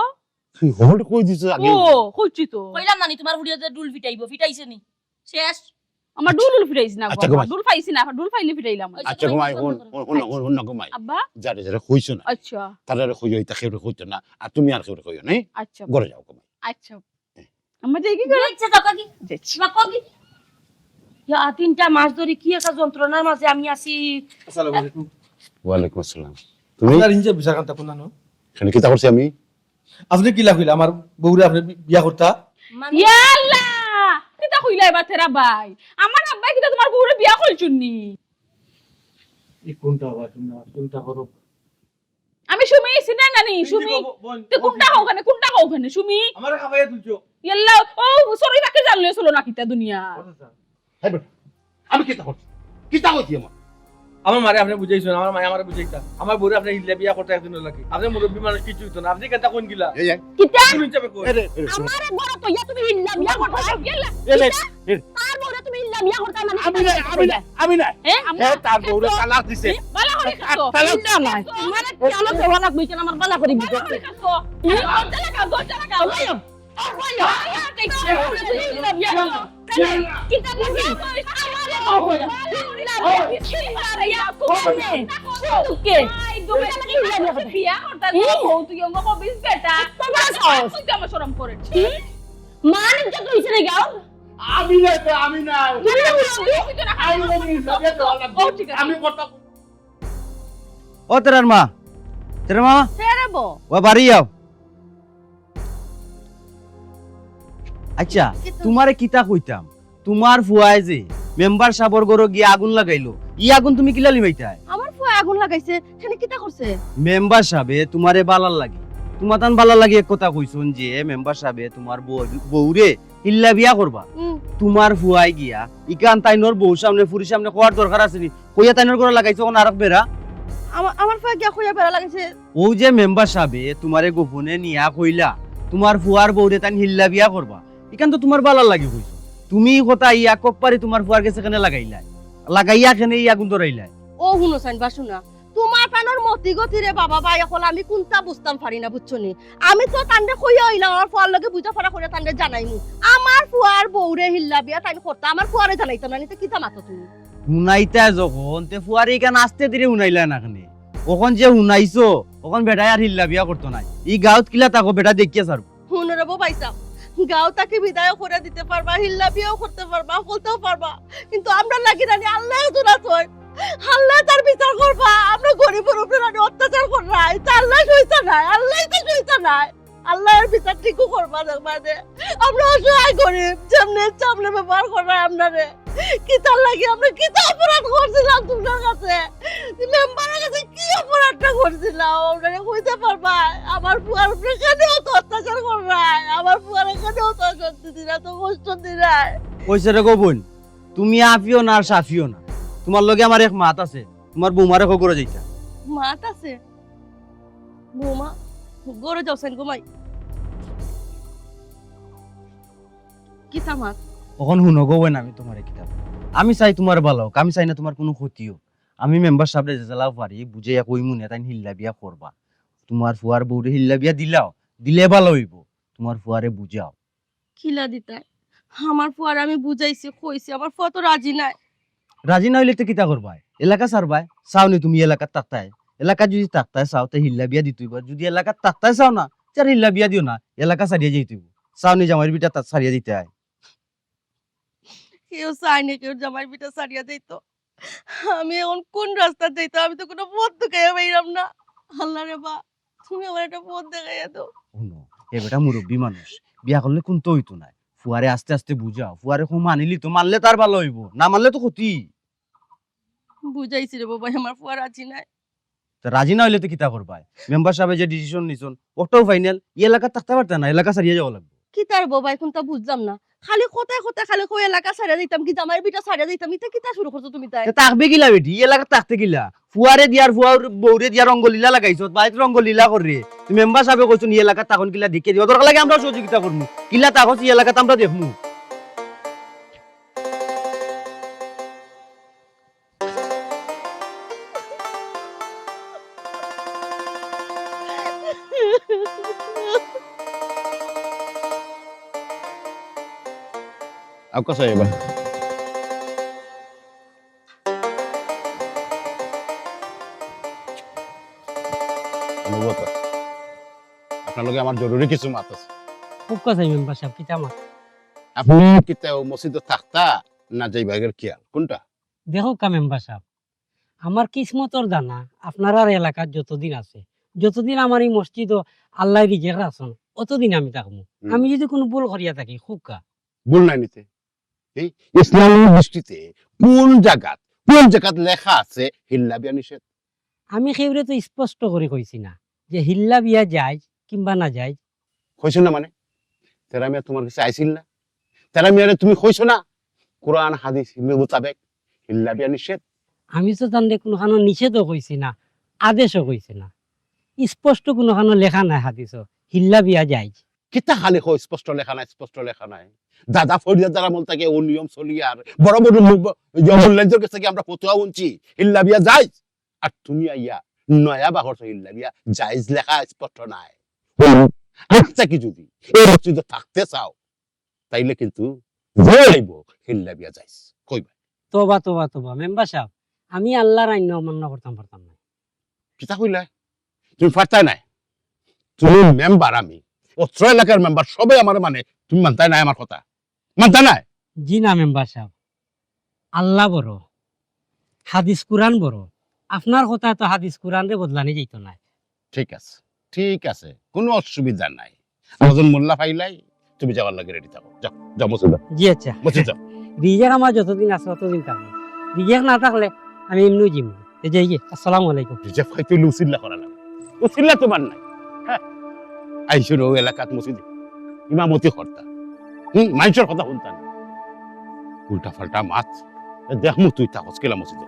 তুই হল কই দিছ আগে? ও, কইছি তো। কইলাম না নি তুমার ফুড়িয়ে যে ঢুল ফিটাইবো, ফিটাইছে নি? শেষ। আমার ঢুল উল ফিটাইছি না গো, আচ্ছা, ঘুমাই। ঢুল পাইছি না, ঢুল পাইলে ফিটাইলাম। আচ্ছা, আচ্ছা, ঘুমাই, হুন, হুন, হুন, হুন, হুন, ঘুমাই। আব্বা? যারে যারে কইছো না। আচ্ছা। তারারে কইও, ইতা কেউরে কইতো না। আর তুমি আর কেউরে কইও না, হ্যাঁ? আচ্ছা। ঘরে যাও, ঘুমাই। আচ্ছা। আম্মা যাই কি করে? আচ্ছা, যাও কাকি। যাচ্ছি। মা, কাকি। ইয়া, তিনটা মাস ধরি কি একটা যন্ত্রণার মাঝে আমি আছি। আসসালামু আলাইকুম। ওয়ালাইকুম আসসালাম। তুমি? আপনার ইঞ্জে বিচার কান্তা কোন আনো? এখানে কিতা করছি আমি? আপনে কিলা কইলা আমার বউরে আপনে বি-, বিয়া করতা? মানে? ইয়া আল্লাহ! কিতা কইলা এবার তেরা ভাই? আমার আব্বায় কিতা তুমার বউরে বিয়া করছইন নি? এই কোনটা আবার তুমি না, কোনটা করো? আমি সুমি, চিনো না নি, সুমি। তে কোনটা কও কেনে, কোনটা কও কেনে, সুমি? আমারে খাবাইয়া তুলছো। ইয়াল্লা, ও, সরি, তাকে জানলে চলো না কিতা দুনিয়া। কথা স্যার। হ্যাঁ বেটা, আমি কিতা করছি? কিতা কইছি আমার? আমার মারে আপনে বুঝাইছইন, আমার মায়ে আমারে বুঝাইতা। আমার বউরে আপনে হিল্লা বিয়া করতা একদিনর লাগি। আপনে মুরব্বি মানুষ কিচ্ছু অইতো না। আপনে কিতা কইন গিলা? এই, এই। কিতা? কোন হিসাবে কইন? এ রে, এ রে, শুনো। আমারে বড় তো ইয়া তুমি হিল্লা বিয়া করতা। ইয়াল্লা। এ রে, কিতা? এ রে। তার বউরে তুমি হিল্লা বিয়া করতা মানে আমি কিতা না, আমি করতা? না, আমি না। হ্যাঁ? এ, তার বউরে তালাক দিছে। হ্যাঁ? বালা করি আর খাইছো। তালাক হিল্লা নাই। মানে কি আমার দেওয়া লাগবে, কেন আমার বালা করি দিতে? বালা করি খাইছো। হুম? দরজা লাগাও, দরজা লাগাও। ওই, মান ইজ্জত রইছে না গাও? আমি না তো, আমি না। আমি না। আমি কথা ও তেরার মা, তেরার মা। তেরা বো। ও বাড়ি যাও। আচ্ছা, কিতা? তুমারে কিতা কইতাম? তুমার ফুয়ায় যে মেম্বার সাবর ঘরো গিয়া আগুন লাগাইলো, ই আগুন তুমি কিলা নিবাইতায়? আমার ফুয়ায় আগুন লাগাইছে, কেনে কিতা করছে? মেম্বার সাবে তুমারে বালার লাগি, তুমাতান বালার লাগি এক কথা কইছইন যে মেম্বার সাবে তুমার বউ, বউরে হিল্লা বিয়া করবা। হুম। তুমার ফুয়ায় গিয়া ইখান তাইনর বউর সামনে, ফুরির সামনে কওয়ার দরকার আছে নি? কইয়া তাইনর ঘরো লাগাইছে অখন আরক বেড়া। আমার, আমার ফুয়ায় গিয়া কইয়া বেড়া লাগাইছে। অউ যে মেম্বার সাবে তুমারে গোপনে নিয়া কইলা, তুমার ফুয়ার বউরে তাইন হিল্লা বিয়া করবা, ইখান তো তুমার ভালার লাগি কইছইন। তুমি ই কথা আইয়া কপ্পারি তুমার ফুয়ার গেছে কেনে লাগাইলায়, লাগাইয়া কেনে ই আগুন ধরাইলায়? ও হুনো চাইন বা হুনা, তুমার তানর মতি গতি রে বাবা ভাই অকল, আমি কুনতা বুঝতাম পারি না, বুঝছো নি? আমি তো তানরে কইয়া অইলাম, আমার ফুয়ার লগে বুঝাপড়া করিয়া তানরে জানাইমু। আমার ফুয়ার বউরে হিল্লা বিয়া তাইন করতা, আমার ফুয়ারে জানাইতাম না, নি তে কিতা মাতো তুমি? হুনাইতায় যখন, তে ফুয়ারে ইখান আস্তে ধীরে হুনাইলায় না কেনে? অখন যে হুনাইছো, অখন বেটায় আর হিল্লা বিয়া করতো নায়। ই গাউত কিলা থাকো, বেটা দেখিয়া ছাড়বো। হুনো রে বো ভাইসাব, গাউ থাকি বিদায়ও করিয়া দিতে পারবা, হিল্লা বিয়াও করতে পারবা, হকলতাও পারবা, কিন্তু আমরার লাগি নানি আল্লায় একজন আছইন। আল্লায় তার বিচার করবা। আমরা গরিবর উপরে নানি অত্যাচার কররায়, তা আল্লায় সইতা নায়, আল্লায় তো সইতা নায়। আল্লায় এর বিচার ঠিকউ করবা, দেখবা যে আমরা অসহায় গরিব, যেমনে ইচ্ছা অমনে ব্যবহার কররায় আমরারে। কিতার লাগি আমরা কিতা অপরাধ করছিলাম তুমরার কাছে? মেম্বারর কাছে কি অপরাধটা করছিলাম? আমরারে কইতে পারবায়? আমার ফুয়ার উপরে কেনে অত অত্যাচার কররায়? আমার ফুয়ারে কেনে অত অশান্তি দিরায়, অত কষ্ট দিরায়? অইছে রে গো বইন, তুমি আফিও না আর সাফিও না। তুমার লগে আমার এক মাত আছে, তুমার বৌমারে কও ঘরো যাইতা। মাত আছে? বৌমা, ঘরো যাও চাইন গো মাই। কিতা মাত? অখন হুনো গো বইন, আমি তুমারে কিতা কই। আমি চাই তুমার ভালা অউক, আমি চাই না তুমার কুনু ক্ষতি অউক। আমি মেম্বার সাবরে যেলা পারি বুঝাইয়া কইমু নে, তাইন হিল্লা বিয়া করবা। তুমার ফুয়ার বউরে হিল্লা বিয়া দিলাও, দিলে ভালা অইবো। তুমার ফুয়ারে বুঝাও। কিলা দিতায়? আমার ফুয়ারে আমি বুঝাইছি, কইছি, আমার ফুয়া তো রাজি নায়। রাজি না অইলে তে কিতা করবায়? এলাকা ছাড়বায়? চাও নি তুমি এলাকাত থাকতায়? এলাকাত যুদি থাকতায় চাও, তে হিল্লা বিয়া দিতে অইবো। যুদি এলাকাত থাকতায় চাও না, তে আর হিল্লা বিয়া দিও না, এলাকা ছাড়িয়া যাইতে অইবো। চাও নি জামাইর ভিটা তা ছাড়িয়া যাইতায়? কেউ চায় না কেউর জামাইর ভিটা ছাড়িয়া যাইতো। আমি অখন কুন রাস্তাত যাইতাম? আমি তো কুনু পথ দেখাইয়া পাইরাম না। আল্লাহ রে বা, তুমি আমারে একটা পথ দেখাইয়া দেও। হুনো, এ বেটা মুরব্বি মানুষ, বিয়া করলে কুন্তা অইতো নায়। ফুয়ারে আস্তে আস্তে বুঝাও, ফুয়ারে কও মানিলিতো, মানলে তার ভালা অইবো, না মানলে তো ক্ষতি। বুঝাইছি রে বো ভাই, আমার ফুয়া রাজি নায়। তে রাজি না অইলে তে কিতা করবায়? মেম্বার সাবে যে decision নিছইন, অটাউ final। ই এলাকাত থাকতায় পারতায় না, এলাকা ছাড়িয়া যাওয়া লাগবো। কিতা রে বো ভাই, কুন্তা বুঝলাম না। খালি কথায় কথায় খালি কও এলাকা ছাড়িয়া যাইতাম, কি জামাইর ভিটা ছাড়িয়া যাইতাম, ইতা কিতা শুরু করছো তুমি তাই? তে থাকবে কিলা বেটি, ই এলাকাত থাকতে কিলা? ফুয়ারে দিয়ার ফুয়ার বউরে দিয়া রঙ্গলীলা লাগাইছো, বাড়িত রঙ্গলীলা কররে। তে মেম্বার সাবে কইছইন ই এলাকাত থাকইন কিলা দেখিয়া দিবা। দরকার লাগে আমরাও সহযোগিতা করমু। কিলা থাকো ই এলাকাত আমরা দেখমু। আউক্কা সাব এবার। অনুগত, আপনার লগে আমার জরুরি কিছু মাত আছে। আউক্কা সাব মেম্বার সাব, কিতা মাত? আপনে কিতা অউ মসজিদো থাকতা না যাইবায়গির খিয়াল, কুনটা? দেখউক্কা মেম্বার সাব, আমার কিসমতর দানা আপনারার এলাকাত যতদিন আছে, যতদিন আমার ই মসজিদো আল্লায় রিজেক রাখছইন, অতদিন আমি থাকমু। হুম। আমি যুদি কুনু ভুল করিয়া থাকি, কউক্কা। ভুল নায় নি তে। এই ইসলামী দৃষ্টিতে কুন জাগাত, কুন জাগাত লেখা আছে হিল্লা বিয়া নিষেধ? আমি কেউরে তো স্পষ্ট করি কইছি না যে হিল্লা বিয়া জায়েজ কিংবা নাজায়েজ। কইছো না মানে? তেরা মিয়া তুমার গেছে আইছিল না? তেরা মিয়ারে তুমি কইছো না কুরআন হাদিস মোতাবেক হিল্লা বিয়া নিষেধ? আমি তো তানরে কুনুখানো নিষেধও কইছি না, আদেশও কইছি না। স্পষ্ট কুনুখানো লেখা নাই হাদিসো হিল্লা বিয়া জায়েজ। কিতা খালি কও স্পষ্ট লেখা নাই, স্পষ্ট লেখা নাই? দাদা ফরিদাদার আমল থাকি অউ নিয়ম চলিয়ার, বড় বড় মু-, ইয়া মুল্লাইনর গেছ থাকি আমরা ফতোয়া হুনছি, হিল্লা বিয়া জায়েজ। আর তুমি আইয়া নয়া বার করছো হিল্লা বিয়া জায়েজ লেখা স্পষ্ট নাই। হুম, আজ থাকি যুদি এই মসজিদো থাকতে চাও, তাইলে কিন্তু জেল অইবো, হিল্লা বিয়া জায়েজ। কইবায়? তওবা, তওবা, তওবা। মেম্বার সাব, আমি আল্লার আইন অমান্য করতাম পারতাম নায়। কিতা কইলায়? তুমি পারতায় নায়? তুমি মেম্বার, আমি অত্র এলাকার মেম্বার, সবে আমারে মানে, তুমি মানতায় নায় আমার কথা? মানতায় নায়? জি না মেম্বার সাব, আল্লা বড়, হাদিস কুরআন বড়। আপনার কথায় তো হাদিস কুরআনরে বদলানি যাইতো নায়। ঠিক আছে, ঠিক আছে, কুনু অসুবিধা নাই। একজন মোল্লা পাইলাই, তুমি যাওয়ার লাগি রেডি থাকো। যাও, যাও মসজিদো যাও। জি আচ্ছা। মসজিদো যাও। রিজেক আমার যতদিন আছে ততদিন থাকবো। রিজেক না থাকলে আমি এমনেউ যিমু। এই যে, এই যে, আসসালামু আলাইকুম। রিজেক পাইতে অইলে উছিল্লা করা লাগে। উছিল্লা তুমার নাই। হ্যাঁ। আইছো রে অউ এলাকাত মসজিদো ইমামতি করতা। হুম, মানষর কথা হুনতা না। উল্টা পাল্টা মাত। এ দেখমু তুই থাকস কিলা মসজিদো।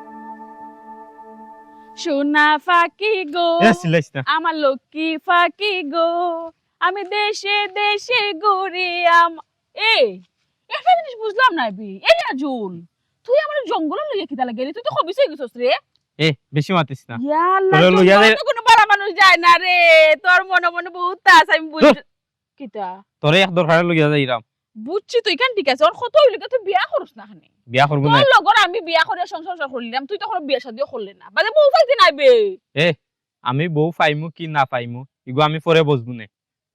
সোনা পাখি গো, এ, চিল্লাইস না। আমার লক্ষ্মী পাখি গো, আমি দেশে দেশে ঘুরি। আম এই, একটা জিনিস বুঝলাম না বে। এ রিয়াজুল, তুই আমার জঙ্গল লইয়া কিতা লাগে রে? তুই তো খবিস অই গেছস রে। এ, বেশি মাতিস না। ইয়া আল্লাহ, তোরে লইয়া জঙ্গলে যাই- তো কোনো বালা মানুষ যায় না রে। তোর মনে মনে বহুত আস, আমি বুঝি। ধুর। কিতা? তোরে এক দরকারে লইয়া যাইরাম। বুঝছি তো, ইখান ঠিক আছে। অখন কত অইলো, তুই বিয়া করস না কেনে? বিয়া করবো তোর না। লগর আমি বিয়া করিয়া সংসার করলাম, তুই তো কোনো বিয়া শাদিও করলে না, বাদে বউ পাইতে নাই বে। এ, আমি বউ পাইমু কি না পাইমু, ইগু আমি পরে বুঝবো নে।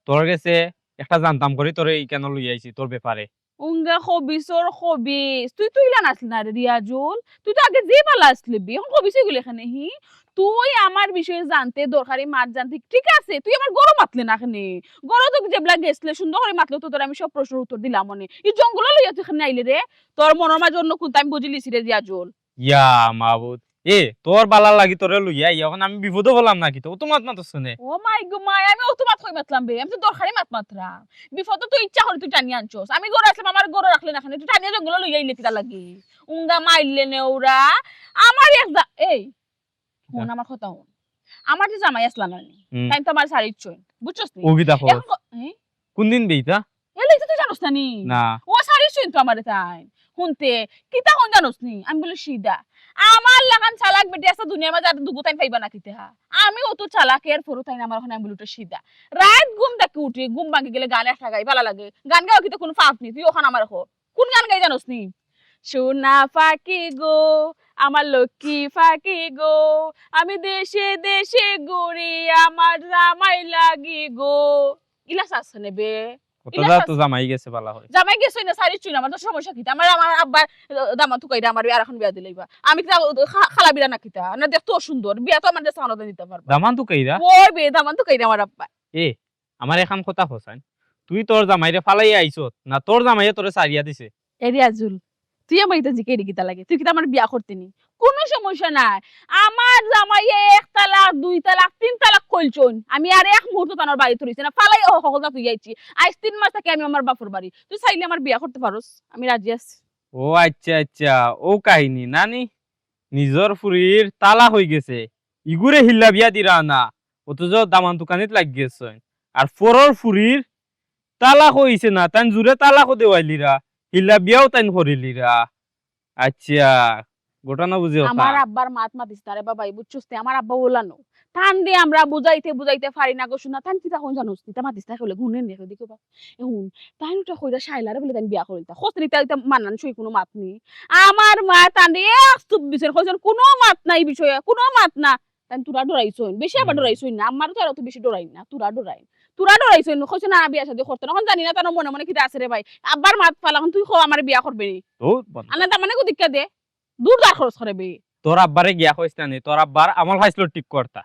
তোর গেছে একটা জানতাম করি তোরে ইখানো লইয়া আইছি তোর ব্যাপারে। উঙ্গা খবিসর খবিস, তুই তো ইলা নাসলে না রে রিয়াজুল, তুই তো আগে যে বালা আছলে বে, অখন খবিস অই গেলে কেনে হি? তুই আমার বিষয়ে জানতে দরকারি মাত জানতে, ঠিক আছে, তুই আমার ঘরো মাতলে না কেনে? ঘরো তো যেবলা গেছলে সুন্দর করি মাতলে তো তোর আমি সব প্রশ্নর উত্তর দিলাম অনে। ই জঙ্গল লইয়া তুই কেনে আইলে রে? তোর মনর মাঝে অন্য কুনতা আমি বুঝিলিছি রে রিয়াজুল। ইয়া মাবুদ, এ, তোর বালার লাগি তোরে লইয়া আইয়া অখন আমি বিপদো পড়লাম না কিতা? অত মাত মাতস কেনে? ও মাই গো মাই, আমি অত মাত কই মাতলাম বে? আমি তো দরকারি মাত মাতরাম। বিপদো তুই ইচ্ছা করি তুই টানিয়া আনছস। আমি ঘরো আছলাম, আমার ঘরো রাখলে না কেনে? তুই টানিয়া জঙ্গল লইয়া আইলে কিতা লাগি? উঙ্গা মাইরলে নে ওরা। আমার এক দা-, এই, হুন আমার কথা হুন। আমার যে জামাই আছলা না নি, হুম। তাইন তো আমার সারির চইন, বুঝছস নি? ও কিতা কস? এখন ক-, এ? কোন দিন বে ইতা? এলে তো তুই জানোস না নি? না। ও সারির চইন তো আমারে তাইন। হুনতে, কিতা কইন জানোস নি? আমি বলি সিধা। আমার লাখান চালাক বেটি আছে দুনিয়ার মাঝে আর দুগু তাইন পাইবা না কিতা? আমি অত চালাক, এর পরও তাইন আমার অখন আমি বলি উঠে সিধা। রাইত ঘুম থাকি উঠি, ঘুম ভাঙ্গি গেলে গান একটা গাই, বালা লাগে। গান গাওয়া কিতা কোনো পাপ নি? তুই অখন আমার অখন কোন গান গাই জানোস নি? সোনা পাখি গো, আমার লক্ষ্মী পাখি গো, আমি দেশে দেশে ঘুরি, আমার জামাই লাগি গো। ইলা চাস কেনে বে? অত যা তো জামাই গেছে বালা অয়। জামাই গেছে না, সারি চুই না, আমার তো সমস্যা কিতা? আমার, আমার আব্বার, আহ, দামান তুকাইরা আমার আর এখন বিয়া দিলাইবা। আমি কিতা, আহ, খা-, খালা বিড়া না কিতা? না দেখতো সুন্দর, বিয়া তো আমার দেশে আলাদা দিতে পারবা। দামান তুকাইরা? ওই বে, দামান তুকাইরা আমার আব্বা। এ, আমার এখান কথা কছাইন। তুই তোর জামাইরে ফালাইয়া আইছত না তোর জামাইয়ে তোরে সারিয়া দিছে? এ রিয়াজুল, তুই আমার ইতা জিকাইরে কিতা লাগে? তুই কিতা আমার বিয়া করতে নি? কোনো সমস্যা নাই। আমার জামাইয়ে এক তালাক, দুই তালাক, তিন তালাক কইলছইন। আমি আর এক মুহূর্ত তানর বাড়িত রইছি না। ফালাই হ-, হকলতা তুই আইছি। আইজ তিন মাস থাকি আমি আমার বাপর বাড়ি। তুই চাইলে আমার বিয়া করতে পারোস। আমি রাজি আছি। ও আচ্ছা আচ্ছা, ও কাহিনী নানি? নিজর ফুরির তালাক অই গেছে, ইগুরে হিল্লা বিয়া দিরা না, অথচ দামান তুকানিত লাগি গেছইন। আর পরর ফুরির তালাক অইছে না, তাইন জুরে তালাকও দেওয়াইলিরা, হিল্লা বিয়াও তাইন করিলিরা। আচ্ছা, ঘটনা বুঝি অতা। আমার আব্বার মাত মাতিস না রে বাবা, বুঝছস তে? আমার আব্বা ওলানো। তান দে আমরা বুঝাইতে বুঝাইতে পারি না গো সোনা, তান কিতা কইন জানোস নি? তা মাতিস না কেলে গুনে নে দেখো বা। এ হুন, তাইন উঠা কইরা শাইলারে বলে তাইন বিয়া করিলতা। খোঁজ নিতে ইতা মানান সই কোনো মাত নি। আমার মা তান দে এক চুপ দিছেন, কইছেন কোনো মাত নাই বিষয়ে, কোনো মাত না। তাইন তোরা ডরাইছইন, বেশি আবার হুম। ডরাইছইন না। আমার তো আর অত বেশি ডরাই না, তোরা ডরাইন। তোরা ডরাইছইন, কইছে না বিয়া শাদি করতে না। এখন জানি না তার মনে মনে কিতা আছে রে ভাই। আব্বার মাত ফালা, এখন তুই কও আমার বিয়া করবে নি? ধুর, বন্ধ। আনা তার মানে কো দিক্কা দে। দূর দার খরচ করে বে। তোর আব্বারে গিয়া কইস না নি, তোর আব্বার আমল খাইছলো ঠিক করতা।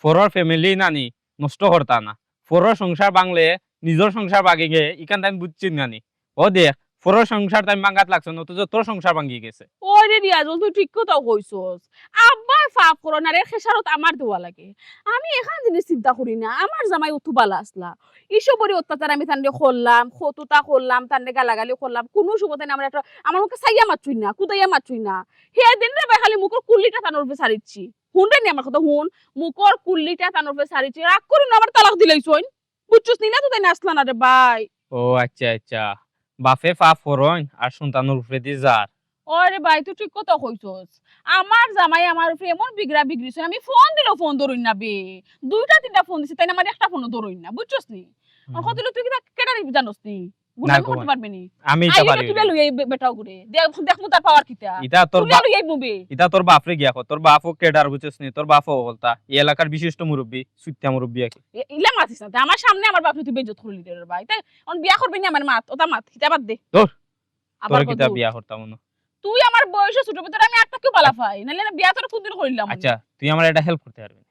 পরর ফ্যামিলি নানি নষ্ট করতা না। পরর সংসার ভাঙলে নিজর সংসার ভাঙে গে, ইখান তাইন বুঝছি নানি। ও দেখ, পরর সংসার তাইন ভাঙাত লাগছে না, অথচ তোর সংসার ভাঙি গেছে। ওরে রিয়াজুল, তুই ঠিক কথা কইছস। আব্বায় পাপ করইন আর এর খেসারত আমার দেওয়া লাগে। আমি এখান জিনিস চিন্তা করি না, আমার জামাই অত বালা আছলা। ইসবরে অত্যাচার আমি তানরে করলাম, কততা করলাম, তানরে গালাগালি করলাম, কোনো সময় তাইন আমার একটা, আমার মুখে চাইয়া মাতছইন না, কুদাইয়া মাতছইন না। হে দিন রে ভাই খালি মুখর কুল্লিটা তানর উপরে সারিচ্ছি। হুন রে নি আমার কথা হুন, মুখর কুল্লিটা তানর উপরে সারিচ্ছি। রাগ করি না আমার তালাক দিলাইছইন। বুঝছস নি না তো তাইন আছলা না রে ভাই। ও আচ্ছা আচ্ছা, বাপে পাপ করইন আর সন্তানর উপরে দি যার। ওরে ভাই, তুই ঠিক কথা কইছস। আমার জামাই আমার উপরে এমন বিগড়া বিগড়িছইন, আমি ফোন দিলেও ফোন ধরইন না বে। দুইটা তিনটা ফোন দিছি, তাইন আমার একটা ফোনও ধরইন না, বুঝছস নি? আর কত তুই কিতা কেডা রে জানোস নি? গুন্ডা না মুখে গো, মাতি পারবে নি? আমি আই ইতা রে, পারি তুই লইয়া এই বে-, বেটাও ঘুরে। দেখ, দেখমু তার পাওয়ার কিতা। ইতা তোর তুই লইয়া বা- লইয়া আইবো বে। ইতা তোর বাপরে গিয়া কর, তোর বাপও কেডার বুঝছস নি, তোর বাপও হকলতা, এই এলাকার বিশিষ্ট মুরব্বী, সুইত্তা মুরব্বী আর কি। এ-, ইলা মাতিস না, তে আমার সামনে আমার বাপরে তুই বেইজ্জত করলি রে ভাই। তাই অন বিয়া করবি নি আমার মাত, ওটা মাত, হিটা বাদ দে। ধুর, আবার তোরে কিতা কত? বিয়া করতাম না। তুই আমার বয়সে ছোট, তোরে আমি আটটা কেউ বালা পাই, নাইলে না বিয়া তোর কোনদিন করিলাম? আচ্ছা, তুই আমার একটা হেল্প করতে পারবি না?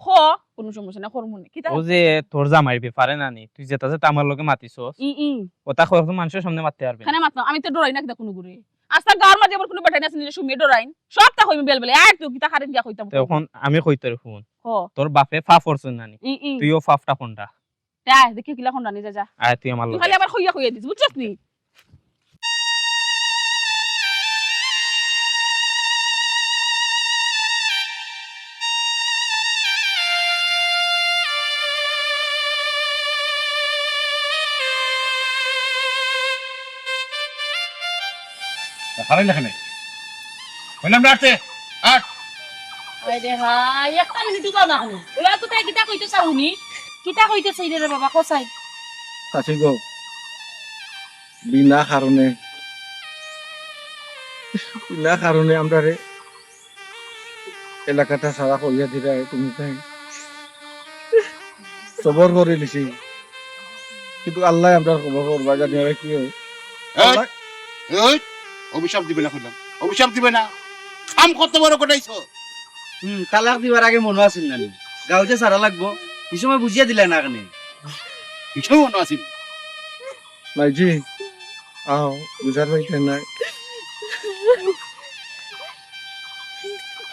হ, কোনো সমস্যা না, করমু নে। কিতা? ও যে তোর জামাইর ব্যাপারে নানি, তুই যেটা যেটা আমার লগে মাতিছস, ই, ই। ওটা কয়েকজন মানুষের সামনে মাততে পারবি না। কেনে মাতলাম? আমি তো ডরাই না কিতা কোনো ঘুরে। আস্তা গাঁওর মাঝে এমন কোনো বেটা নাই আছে নিজে সুমিয়ে ডরাইন। সব তা কইমি বেল বেলে। আর তুই কিতা কারেন গিয়া কইতাম? তো এখন আমি কই তোর হুন। হ। তোর বাপে পাপ করছইন নানি। ই, ই। তুইও পাপটা কোনটা? দেখ, দেখি কিলা কোনটা নিজে যা। আয় তুই আমার তুই লগে। খালি আমার কইয়া কইয়া দিস, বুঝছস নি? হারাইলে কেনে? কইলাম না আটতে, আট। আরে হায়, একটা মিনিট উবাও না কেনে? ওরা তো তাই কিতা কইতে চাও উনি? কিতা কইতে চাইলে রে বাবা, কোথায়? চাচি গো, বিনা কারণে, বিনা কারণে আমরারে এলাকাটা ছাড়া করিয়া দিরায় তুমি তাই। সবর করি নিছি, কিন্তু আল্লায় আমরার খবর করবা, জানি আর কি হয়। এই, আল্লাহ এই, অভিশাপ দিবে না কইলাম, অভিশাপ দিবে না। কাম কত বড় ঘটাইছো। হুম, তালাক দিবার আগে মনো আছিল না নি? গাঁও যে ছাড়া লাগবো, এই সময় বুঝিয়া দিলা না কেনে? কিছু মনো আছিল। ভাইজি, আও, বুঝার ভাই কেন নাই?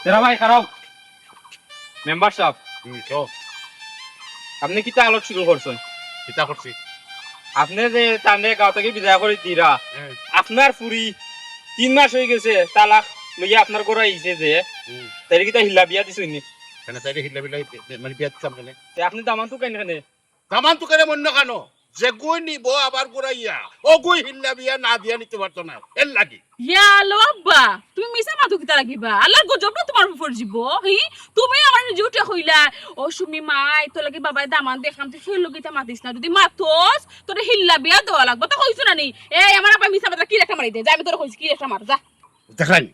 তেরা ভাই, খারাপ। মেম্বার সাহেব, হুম, কও। আপনি কিতা আলোচ শুরু করছেন? কিতা করছি? আপনি যে তানরে গাঁও থাকি বিদায় করি দিরা, হ্যাঁ। আপনার ফুরি তিন মাস হয়ে গেছে তালাক লইয়া আপনার ঘরে আইছে যে, হুম। তাইরে কিতা হিল্লা বিয়া দিছইন নি? কেন তাইরে হিল্লা বিলা, মানে বিয়া দিতাম কেন? তে আপনি দামান তো কেন কেন? দামান তো কেন মন্য কেন? যেগুই নিব আবার ঘুরাইয়া, ওগুই হিল্লা বিয়া না দিয়া নিতে পারতো না, এর লাগি। ইয়া আল্লাহ আব্বা, তুমি মিছা মাতো কিতা লাগিবা? আল্লাহর গজব না তোমার উপর যিবো, হি? তুমি আমার নিজে উঠে কইলা, "ও সুমি মাই, তোর লাগি বাবায় দামান দেখাম, তুই সেই লোক ইতা মাতিস না, যদি মাতস, তোরে হিল্লা বিয়া দেওয়া লাগবো।" তো কইছো না নি? এই আমার আব্বা মিছা মাতো কি একটা মারি দে, যা আমি তোরে কইছি, কি একটা মার, যা। দেখায়নি,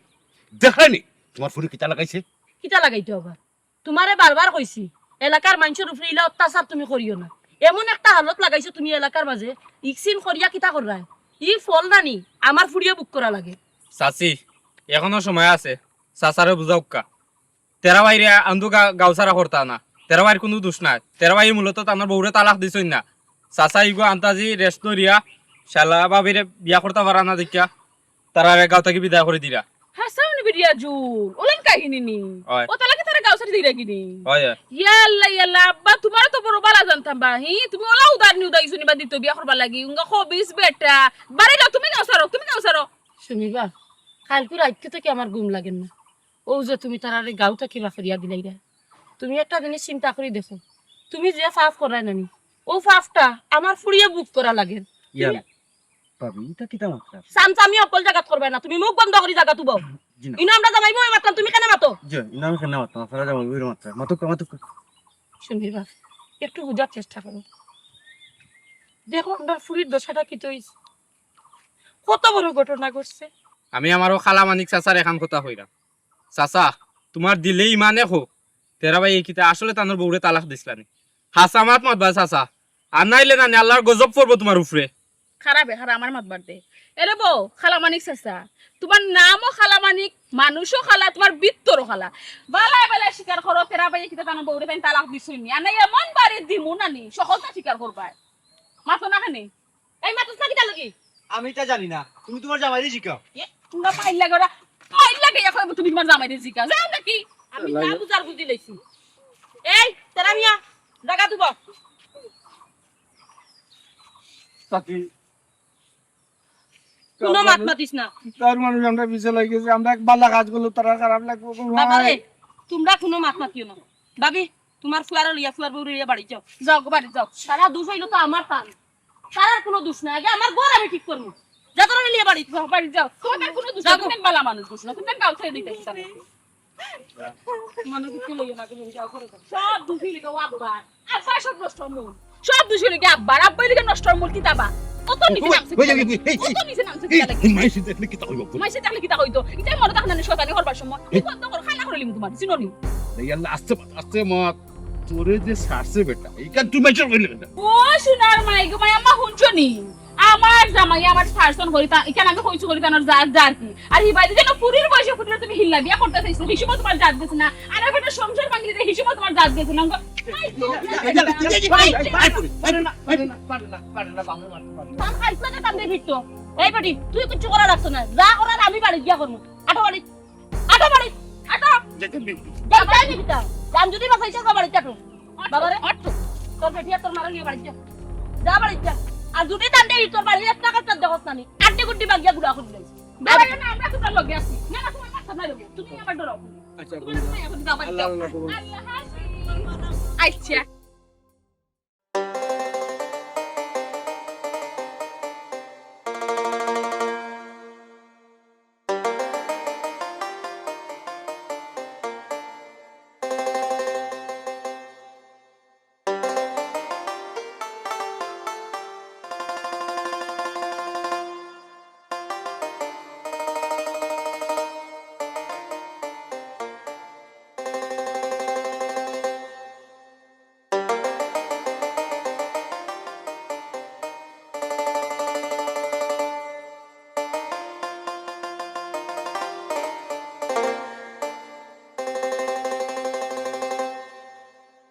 দেখায়নি, তোমার ফুরি কিতা লাগাইছে? কিতা লাগাইতো আবার? তোমারে বারবার কইছি, এলাকার মানষর উপরে ইলা অত্যাচার তুমি করিও না। এমন একটা হালত লাগাইছো তুমি এলাকার মাঝে, ইকসিন করিয়া কিতা কররায়? ই ফল নানি, আমার ফুরিয়ে বুক করা লাগে। চাচি, এখনো সময় আছে, চাচারে বুঝাউক্কা। তেরা ভাইরে আন্দু গা-, গাঁও ছাড়া করতা না। তেরা ভাইর কুনু দুষ নাই। তেরা ভাই মূলত তানর বউরে তালাক দিছইন না। চাচা ইগু আন্তাজি রেস্ট ধরিয়া শালা ভাবিরে বিয়া করতা পারা না দেখিয়া তারারে গাঁও থাকি বিদায় করি দিরা। হাসাও নি বিরিয়া জুল, ওলান কাহিনী নি। অয়। ও তালাকে তারা গাঁও ছাড়ি দিরা কিনি? অয়, অয়। ইয়া আল্লাহ, ইয়া আল্লাহ, আব্বা, তোমার তো বড় বালা জানতাম বা, হি? তুমি ওলা উদার নি উদাই শুনি বা দিত বিয়া করবার লাগি, উঙ্গা খবিস বেটা। বাড়ি যাও, তুমি গাঁও ছাড়ো, তুমি গাঁও ছাড়ো। শুনিবা, কালকে রাইত থাকি আমার ঘুম লাগের না। ও যে তুমি তারারে গাঁও থাকি বাফরিয়া দিলাইরা। তুমি একটা জিনিস চিন্তা করি দেখো, তুমি যে ফাফ করায় নানি, ও ফাফটা আমার ফুরিয়ে বুক করা লাগে। ইয়া, তুমি ভাবি, ইটা কিতা মাতরা? সামসামি অকল জাগাত করবায় না, তুমি মুখ বন্ধ করি জাগাত উবাও। জি না। ইনো আমরা জামাই বউ মাতলাম, তুমি কেনে মাতো? জি, ইনো আমি কেনে মাতলাম? আপনারা জামাই বউরে মাতরা। মাতুক, মাতুক। শুনিবা, একটু বুঝার চেষ্টা করো। দেখো, আমরার ফুরির দশাটা কিতা অইছে। কত বড় ঘটনা ঘটছে। আমি আমার ও খালা মানিক চাচার এখান কথা কইরাম। চাচা, তোমার দিলে ইমানে কো, তেরা ভাই এই কিতা আসলে তানর বউরে তালাক দিছলা নি? হাছা মাত মাতবা চাচা, আর নাইলে নানি আল্লাহর গজব পড়বো তোমার উপরে। খারাপ বে, খারাপ আমার মাত বাদ দে। এরে বউ, খালা মানিক চাচা, তোমার নামও খালা মানিক, মানুষও খালা, তোমার ভিতরও খালা। বালা বালা স্বীকার করো, তেরা ভাই কিতা তানর বউরে তাইন তালাক দিছইন নি? আর নাই এমন বাড়ি দিমু নানি, সকলতা স্বীকার করবায়। মাতো না কেনে? এই মাতস না কিতা লাগি? আমি ইতা জানি না, তুমি তোমার জামাইরে জিকাও। এ, তোমরা মাইর লাগে ওরা, মাইর লাগে ইয়া কইবো তুমি তোমার জামাইরে জিকাও। যাও নাকি? আমি তা বুঝার বুঝি লইছি। এই, তেরা মিয়া, জাগা দিব। চাচি, কুনু মাত মাতিস না। তার মানুষ আমরা পিছে লাগি গেছি, আমরা এক বালা কাজ করলে তারা খারাপ লাগবো, কুনু বাবারে, তোমরা কুনু মাত মাতিও না। ভাবি, তোমার ফুয়ারে লইয়া, ফুয়ার বউরে লইয়া বাড়ি যাও। যাও গো, বাড়ি যাও। তারা দুষ অইলো তো আমার তান। তারার কুনু দুষ নাই, আগে আমার ঘর আমি ঠিক করমু। যা তোরা লইয়া বাড়ি। যাও, বাড়ি যাও। তোমার কুনু দুষ নাই, তুমি বালা মানুষ, দুষ না। তুমি গাঁও ছেড়ে দিতে ইচ্ছা নেই। মনে দুঃখ লইও না, তুমি যাও, ঘরে যাও। সব দুষ অইলো গো আব্বার। আব্বার সব নষ্ট মূল। সব দুষ অইলো গো আব্বার। আব্বা অইলো গো নষ্ট মূল, কিতা বা? কত নিচে নামছে, কত নিচে নামছে, কিতা লাগে? মাইসে দেখলে কিতা কইবো? মাইসে দেখলে কিতা কইতো? ইতা মনে থাকে না, শয়তানি করবার সময়। এই বন্ধ করো, খানা করে লিমু তোমার, চিনো নি? এই আল্লাহ, আস্তে মাত, আস্তে মাত। তোরে যে ছাড়ছে বেটা, ইখান তুই মেনশন করলি কেন? ও সোনার মাই গো, মাই আম্মা হুনছো নি? আমার জামাই আমার শাসন করি, তা ইখান আমি কইছি করি, তানোর জাত জাত কি? আর হি বাইরে যেন ফুরির বয়সে ফুরির তুমি হিল্লা বিয়া করতে চাইছো, হি সময় তোমার জাত গেছে না। আর বেটা সংসার ভাঙিলে হি সময় তোমার জাত গেছে না। তাম খাইছ না, তাম দিয়ে ফিরতো। এই বেটি, তুই কিচ্ছু করা লাগতো না, যা করার আমি বাড়ি গিয়া করবো। আটো বাড়ি। আটো বাড়ি, আটো। যাইতে নি? যাইতে নি কিতা? জান যদি বাঁচাইতে যা বাড়ি যা তো। বাবা রে, আট তো। তোর বেটি আর তোর মারে নিয়ে বাড়ি যা। যা বাড়ি যা। আর যদি জানতে এই তোর বাড়ি একটা কাজ দেখছ না নি, আড্ডি গুড্ডি বাগিয়া গুড়া করে দিলাম। বাবা না, আমরা তোমরা লগে আছি। না, না, তোমার মাথা নাই রে। তুমি আমার ডরাও। আচ্ছা, তোমার মাথা এখন যা বাড়ি আল্লাহ যা। আল্লাহ করুন। আল্লাহ হাফেজ। আচ্ছা।